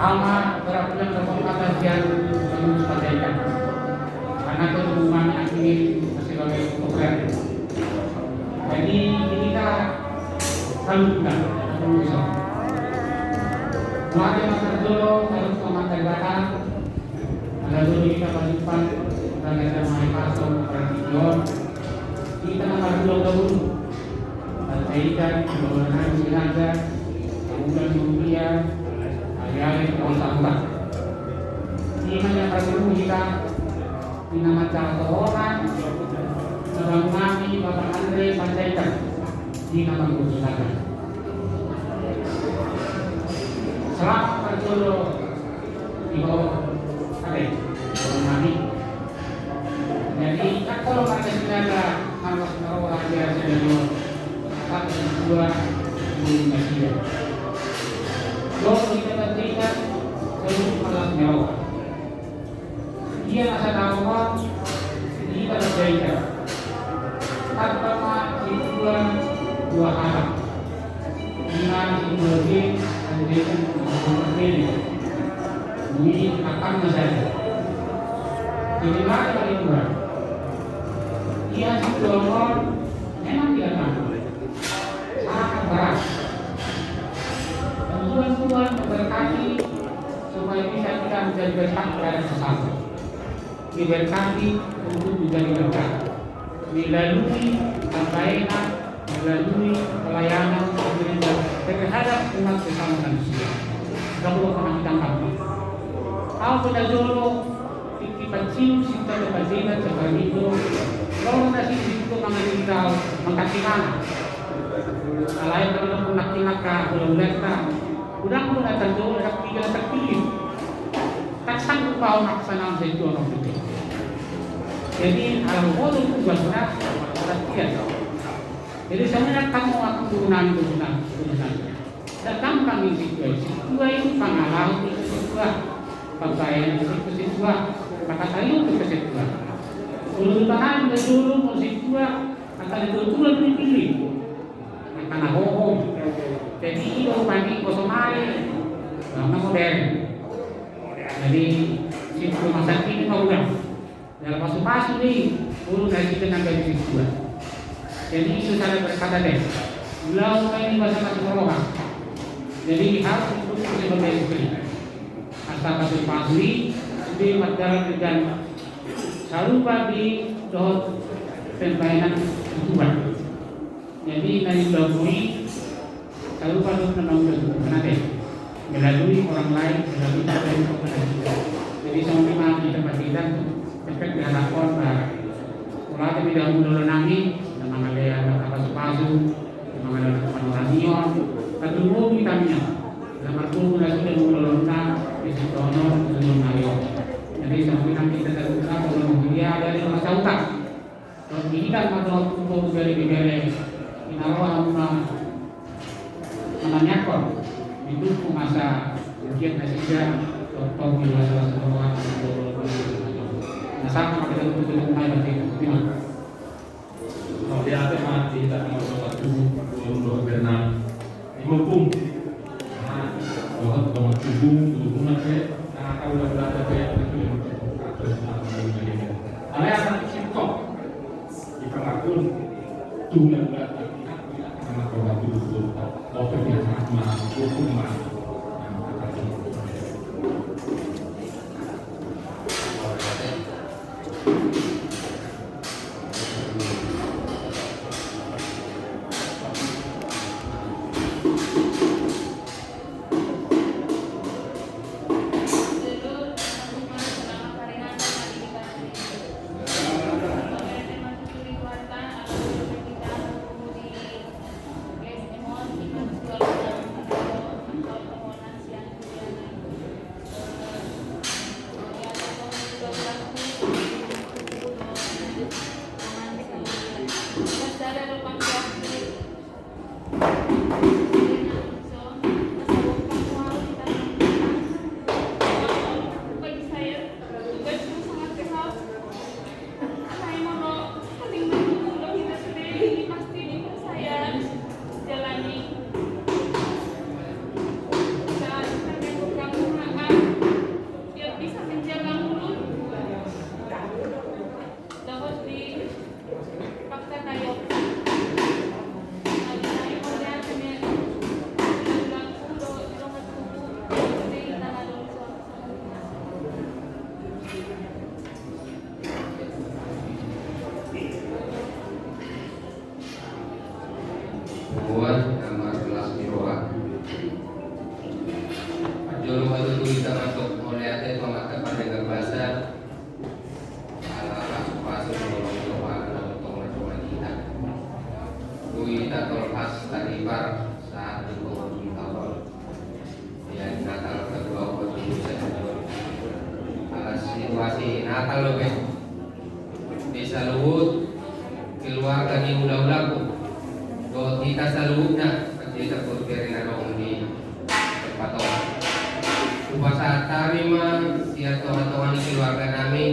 Ama, berapa yang dapat kata sian pengurus partai kan? Karena itu hubungan akhir masih lagi program. Jadi kita salut juga, salut juga. Mari makan dulu, salut sama Debata. Ala dulu kita pajumpang, kita gajah mai pasong, tradision. Kita nama dulu dahulu. Tantaikan, kebawahan sinaga, kemudian mulia, ayah, orang. Ini yang perlu kita Di nama Cakap Tohonan, Abang nami Bapak Andre Panjaitan, di nama Guru Sinaga. Selamat berjolo di bawah kami, Abang nami. Jadi, tak kalau pakai Sinaga, harus taruh raja senior. Satu, dua, tiga. Dua, kita berdiri, seluruh Ia na sataon on, di Balajaita. Tanpa ma sintua dua halak. Ima sintua be, dan be kan sintua be. Ini akan masai. Jadi mari mari dua. Ia sintua on, memang tidak tahu. Sangat berat. Dan Tuhan, Tuhan memberkati supaya bisa kita menjadi berkat kepada sesama. Diberkati untuk menjadi berkat melalui pelayanan, melalui pelayanan terhadap umat sesama manusia. Gak perlu pernah ditangkap. Au pe na jolo, tingki pancium sinta, pancium sinta, pancium sinta, lalu nasi sinta mangan sinta, mangkasih mana? Alai kalau pernah kena ka, kalau lihat ka, udah aku datang jolo, tapi tidak terpilih. Tak sanggup kau maksa nang saya jual waktu itu. Jadi, kalau mau tugas benar, perhatian. Jadi, sebenarnya kamu akan turunan, turunan, turunan. Datang kami situa, situa ini pangalaho ke situa, pakaian ke situa, kata kayu ke situa. Kalau ditahan ke dulu mau situa, akan itu turunan dipilih. Akan hohom. Jadi, ilo pani kosong hari, karena modern. Jadi, situa masa kini mau ulang. Dalam pasu-pasu ni, ulu na sida na gaji situa. Jadi, itu cara berkata deh. Ulau main bahasa masuk roha. Jadi, harus duduk sebagai istri. Asal pasu-pasu ni, di mataran dan sarupa di dohot pembayanan situa. Jadi, na di dohot ni, sarupa dohot na naung dohot nanti melalui orang lain, melalui apa yang kau pernah juga. Jadi, sama memang di tempat kita, tempat diharapkan, bah, kalau ada beda mulu nami, na mangalehon na pasu-pasu, na mangalehon na panorangion, kan dulu kita nia, na markumpul na sudah mulu na, di situ ono, di situ ono. Jadi, sama memang kita taruh, kalau dia ada di rumah sauta. Dohot di hita ma dohot tu ibebere, di na roha ma mananiakkon, di tutu masa ujian nasida, dohot di masa-masa roha, na sama ma kita tutu, tutu ma ibebere. Terima. Oke, ate mati, tak mau sholat subuh, belum doa berenang. Imupung. Dohot dongan tubu, tubu na pe, na kau udah berada pe, na pe. Alai anak singkong. Di pangakun, tubu na berada, anak dongan tubu, tubu. Oke, dia sangat mahal, tubu mahal. Buat gambar kelas di roha. Jolo ma tutu hita mandok mauliate tu Amanta Pardenggan Basa. Ala pasu-pasu ni Amanta Pardenggan Basa. Tu hita tolhas taribar sahat di pengorbi awal. Ia di Natal kedua, kedua. Ala situasi Natal dope. Di saluhut keluarga ni hulahulaku dohot hita saluhutna, hita purperi na adong di tempat on. Hupasahat hami ma sian tongatonga ni keluarga nami,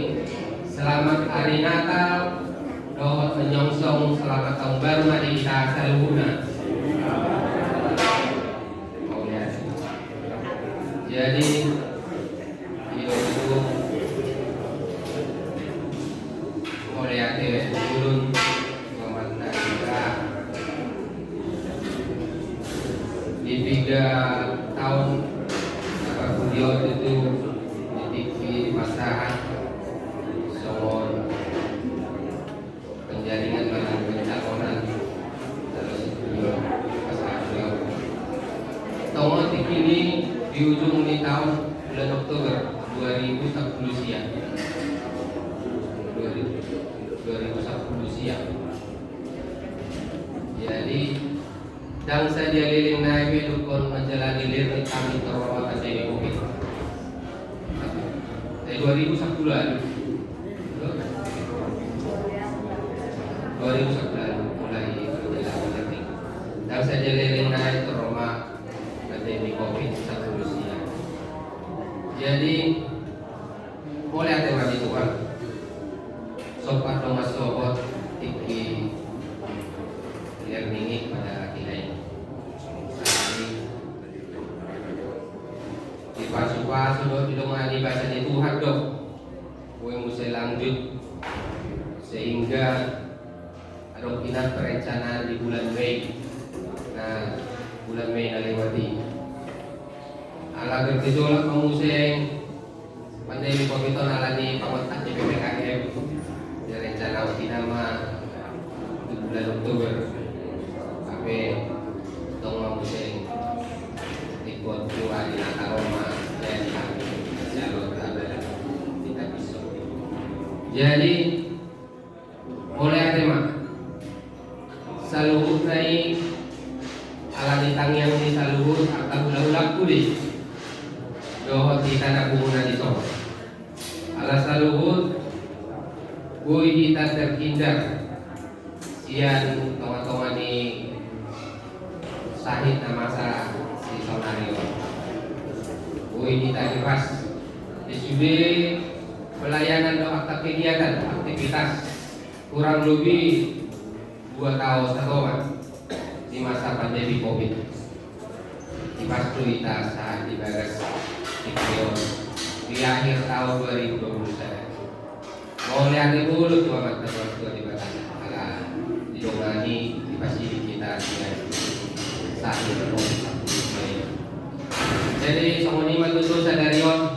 selamat hari Natal dohot menyongsong selamat tahun baru ma di hita saluhutna. Jadi, di Mauliate ma di Tuhan, selamat Natal. Di piga taon na parhundul on, di tingki dipasahat songon penjaringan manang pencalonan. Terus itu, pasahat beliau. Tongon tingki i di ujung ni taon, bulan Oktober dua ribu sapuluh sia. Dua ribu, dua ribu sapuluh sia. Jadi, ndang sadia leleng nai pe dungkon manjalani lir ni hami terhormat pandemi covid. Eh, dua ribu sapuluh an. Dua ribu sapuluh an mulai manjalani lir ni. Ndang sadia leleng nai terhormat pandemi covid sapuluh sia. Jadi, mauliate ma di Tuhan. Sompat do mansai sohot tingki lir ni i pada hita i. Dipasupasu do, didongani basa ni Tuhan do. Boi muse lanjut. Sehingga adong hinan perencanaan di bulan Mei. Nah, bulan Mei na lewat i. Ala bergejolak ma muse pandemi covid on ala ni pangontak ni P P K M. Direncanahon hinan ma di bulan Oktober. Hape tong ma muse ikut dua di Natal on ma. Jadi, kita bisa. Jadi, mauliate ma. Saluhutna i, ala ni tangiang ni saluhut angka hulahulangku do i. Dohot hita na pungu na dison. Ala saluhut, boi hita terhindar sian tongatonga ni sahit na masa di saonari on. Boi hita ipas di sude pelayanan dohot angka kegiatan, aktivitas. Kurang lobi dua taon satonga di masa pandemi covid. Ipas do hita sahat di bagas tingki on di akhir taon dua ribu dua puluh sada. Mauliate molo tu Amanta Martua Debata ala didongani, dipasidik hita sian sahit covid. Jadi songon i ma tutu sadari on.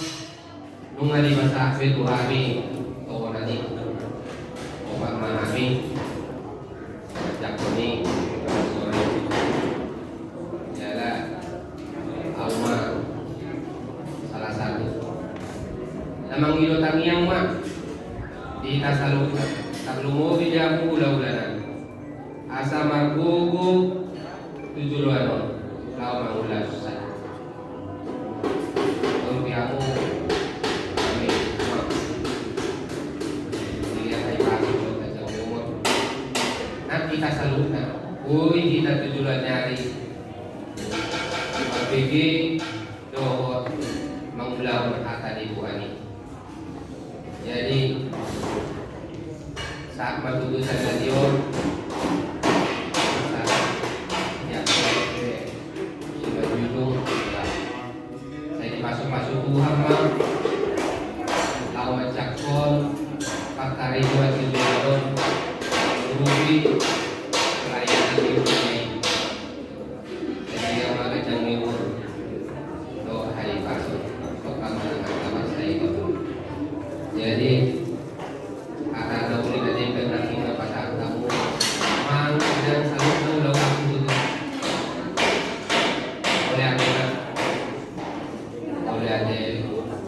Nunga dipasahat be tu hami tongon i. Opat ma hami. Jangkon i sore. Jala ahu ma salah satu na mangido tangiang ma di hita saluhutna. Tarlumobi di hamu hulahula nami. Asa margogo tu joloan on laho mangula susa. Tong di hamu, hami, ma. Dilihat ai pagi do tajam umur. Nang hita saluhutna, boi hita tu joloan ni ari mambege dohot mangulahon hata ni Tuhan i. Jadi sahat ma tutu sadari on. Sahat, ya, oke. Sudah ujung, ya. Sai dipasupasu Tuhan ma. Laho manjangkon pangkarejoan di joloan on. Rugi pelayanan di rumah i. Jadi, yang mana jang ni umur? Dohot hari pasu. Tokam mana tokam saya itu. Jadi, kata ada boleh ada yang kena kita pasal tamu. Mang, dan selalu tahu lawan aku tu. Oleh aku kan. Mauliate,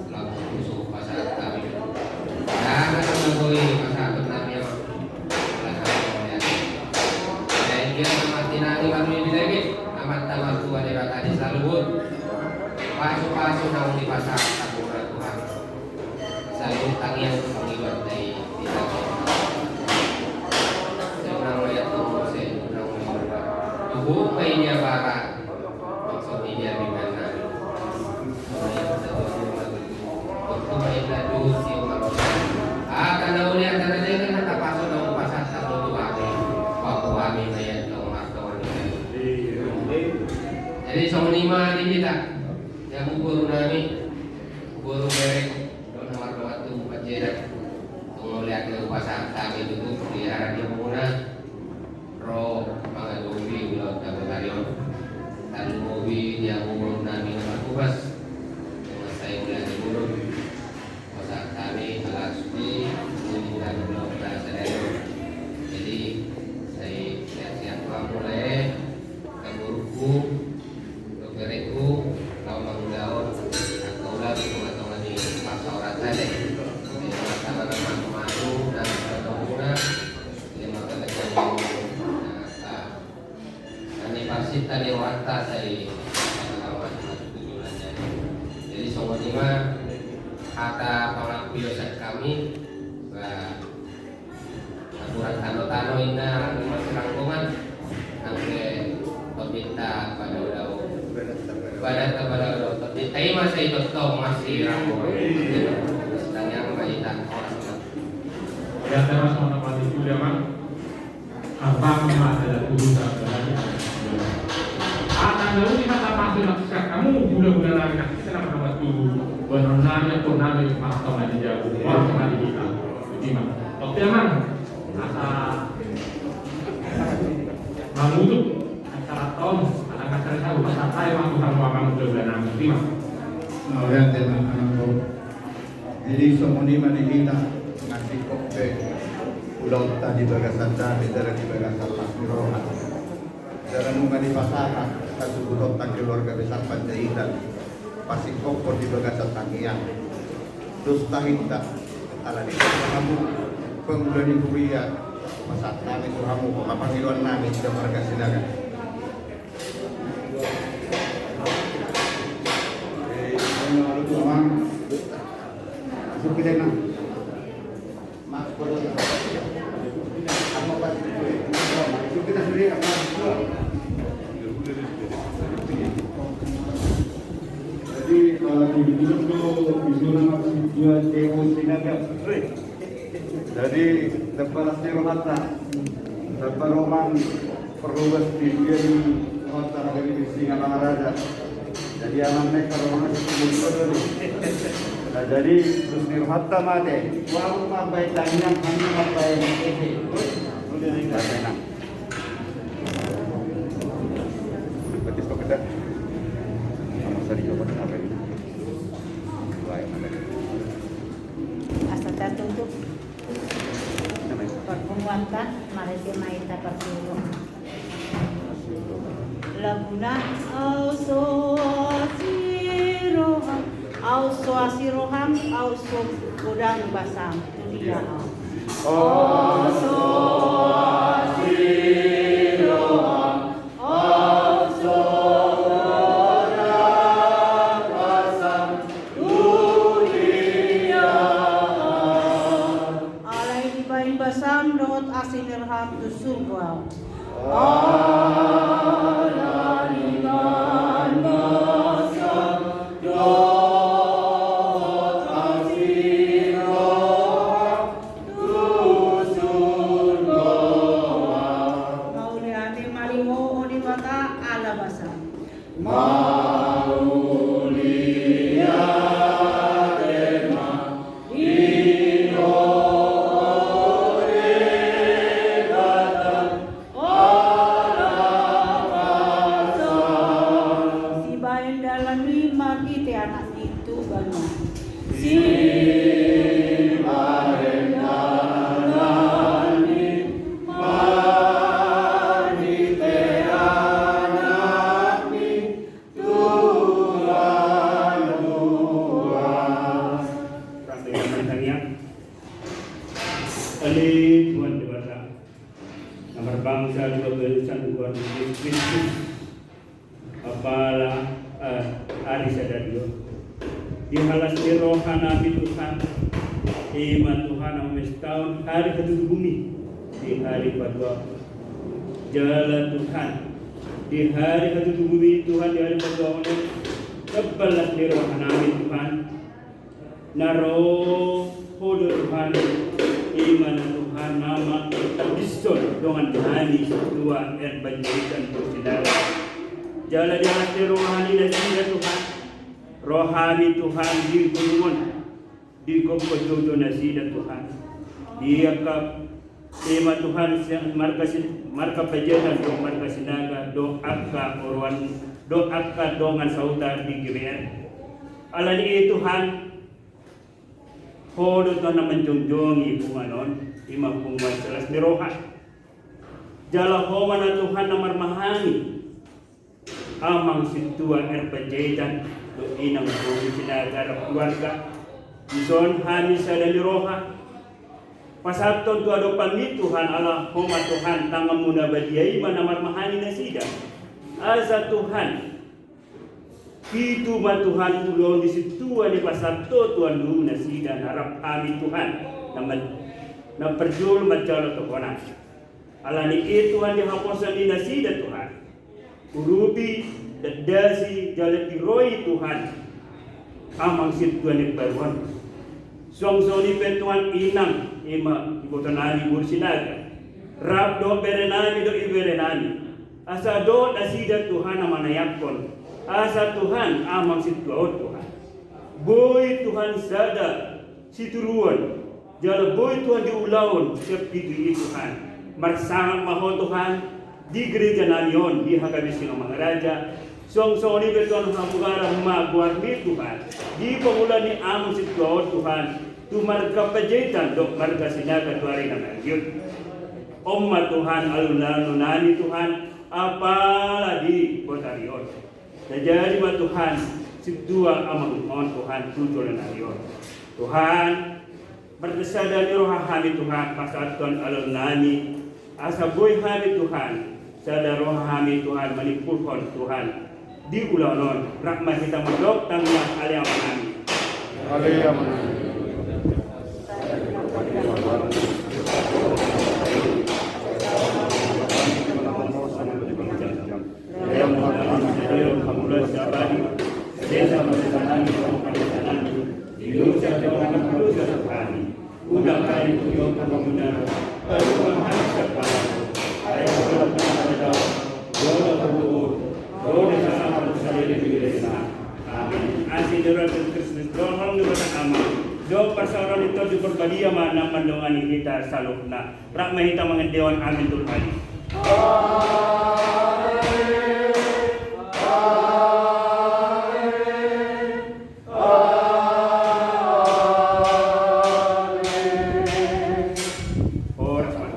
lagu khusus pasahat hami. Dana na boi pasahat hami, ya. Mauliate. Dai dia na martinangi, marmini lagi. Amanta Martua Debata di saluhut. Pasupasu naung dipasahat Tuhan. Saluhut tangiang pangidoan dari kita. Senang melihat kamu, senang melihat. Tubuh mainnya parah. Maksudnya dia di mana? Melihat satu Boru, bere dohot na mardongan tubu panjaitan, tung mauliate hupasahat hami tutu di harani hamuna ro mangadopi ulaonta sahari on. Tarlumobi di hamu boru nami na marhobas, tung mansai mauliate boru. Hupasahat hami ala sude di ulaonta sadari on. Jadi, sai sehat-sehat ma hamu lae, angka boruku, dohot berengku, laho mangulahon angka ulaon di tonga-tonga ni parsaoranta, di tonga-tonga na marhahamaranggi, na marhahamaranggi, di tonga-tonga na marhahamaranggi. Na niparsinta ni rohanta sai. Jadi songon i ma hata pangampuon sian hami, ba, aturan tano-tano inna nang masiranggongan, nang pe tondinta padao-dao. Badanta padao-dao, tondinta i ma sai tongtong masiranggongan. Tangiang ma hita, horas ma. Ya, teras mana pati kuliah, Mang. Abang ma adalah guru tak berani. Akan dahulu mata masuk nak siap kamu gula-gula lagi nak kita nak mendapat guru. Benar nanya pun nanya fakta lagi jauh. Wah, kembali kita. Jadi, Mang. Oke, Mang. Asa mangutuk acara ton, ala kasar tahu pasal saya waktu sama abang gula-gula nang. Jadi, Mang. Nah, udah, tenang, tenang, Bro. Jadi songon i ma di hita, na singkop pe ulaonta di bagasan dame jala di bagasan las ni roha. Jala nunga dipasahat hasuhutonta keluarga besar Panjaitan, pasingkophon di bagasan tangiang. Dos tahinta, ala ni hamu pangula ni huria, pasahat nami tu hamu, pangidoan nami di marga Sinaga. Jadi, kalau di Bulu itu, itu nama si Juan Dewo Sinaga. Jadi, tempat las ni rohanta, tempat rohanta, perlu bas di dia di rohanta, di Singamangaraja. Jadi, aman nek kalau mana sih, nah, jadi, terus ni rohanta mate. Wah, mampai tangiang, kami mampai mate. Mate nang. Berarti stop kita. Sama sari coba apa ini? Lain ada. Asa tatutup parpunguanta, marhite ma hita parpungu. Laguna au so asi roham, au so asi roham, au so godang basam tu dia au. Au so asi roham, au so godang basam tu dia au. Alai dibaen basam dohot asi ni roham tu surgo au. Alai dibaen basam dohot asi ni roham tu surgo au. Mauliate ma di Ho, o Debata, ala basam. Mauliate ma di Ho, o Debata, ala basam. Sibaen dalan ni marhite Anak ni tu banua. Sibaen dalan ni marhite Anak ni tu banua. Rasa yang tangiang. Ale Tuhan Debata, na marbangsa di bagasan goar ni Jesus Kristus, apala, eh, ari sadari on. Di las ni roha nami Tuhan, i ma Tuhan na mamestahon hari hatutubuMi di hari paduahon. Jala Tuhan, di hari hatutubuMi Tuhan di hari paduahon, tamba las ni roha nami Tuhan. Na ro Ho do Tuhan, i ma na Tuhan na mangkatahon dongan nami satua R. Panjaitan tu Sinaga. Jala di las ni roha ni nasida Tuhan, Ro hami Tuhan di gunung on, di gokhon joujou nasida Tuhan. Di angka, ima Tuhan, marga si, marga Panjaitan dohot marga Sinaga dohot angka oroan dohot angka dongan sahuta di G B R. Alani i Tuhan, Ho do Tuhan na manjongjongi punguan on, ima punguan las ni roha. Jala Ho ma na Tuhan na marmahani amang sintua R Panjaitan dohot inang boru Sinaga rap keluarga. Dison hami sada ni roha pasahathon tu adopanMi Tuhan, ala Ho ma Tuhan tanganMu na badia i ma na marmahani nasida. Asa Tuhan, pitu ma Tuhan ulaon ni sintua na pasahat Ho tu anduhum nasida na rap hami Tuhan, na man-, na parjolo manjalo tohonan. Alani i Tuhan, di haposan ni nasida Tuhan, urupi, dandasi jala tiroi Tuhan amang sintua na imbaru on. Suang songon i pe Tuhan inang, ima ibotonami boru Sinaga, rap dohot berenami dohot iberenami. Asa dohot nasida Tuhan na manayangkon, asa Tuhan amang sintua on Tuhan, boi Tuhan sada situruon, jala boi Tuhan diulahon sian pitu i Tuhan. Marsangap ma Ho Tuhan di gerejanami on di H K B I Singamangaraja. Suang songon i pe Tuhan, hamugaran ma goarMi Tuhan di pangula ni amang sintua on Tuhan, tu marga Panjaitan dohot marga Sinaga tu ari na mangihut. On ma Tuhan alunalunami Tuhan, apala di botari on. Jadi ma Tuhan sintua amang on Tuhan tu joloan ari on. Tuhan, marnasada ni roha hami Tuhan pasahathon alunami, asa boi hami Tuhan sada roha hami Tuhan manimpulhon Tuhan di ulaon on. Rap ma hita mandok tangiang Ale Amanami. Ale Amanami. Amen. Asi ni Roha Kristus, dohot holong ni Debata Ama, dohot parsaoran ni Tondi Parbadia ma na mandongani hita saluhutna. Rap ma hita mangendehon amen tolu kali. Horas ma.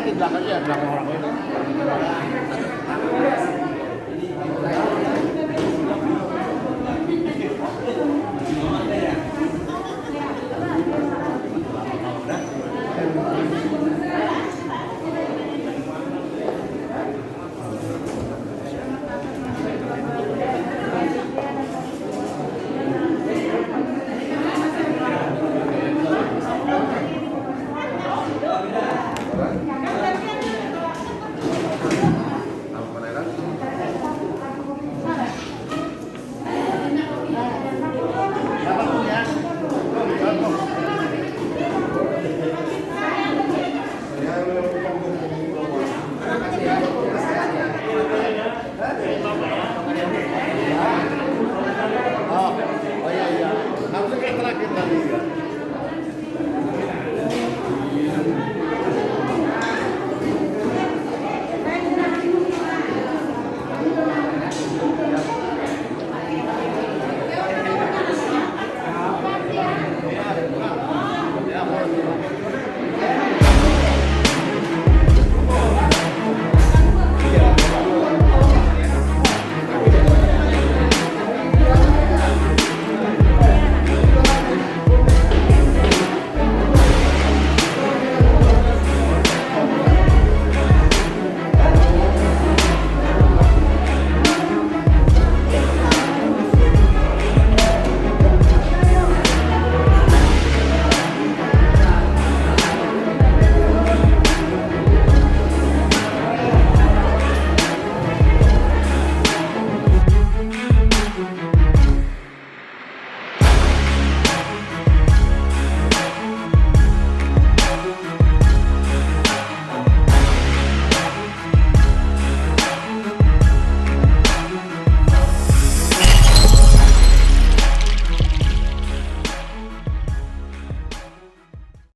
Di belakang, iya, belakang orang.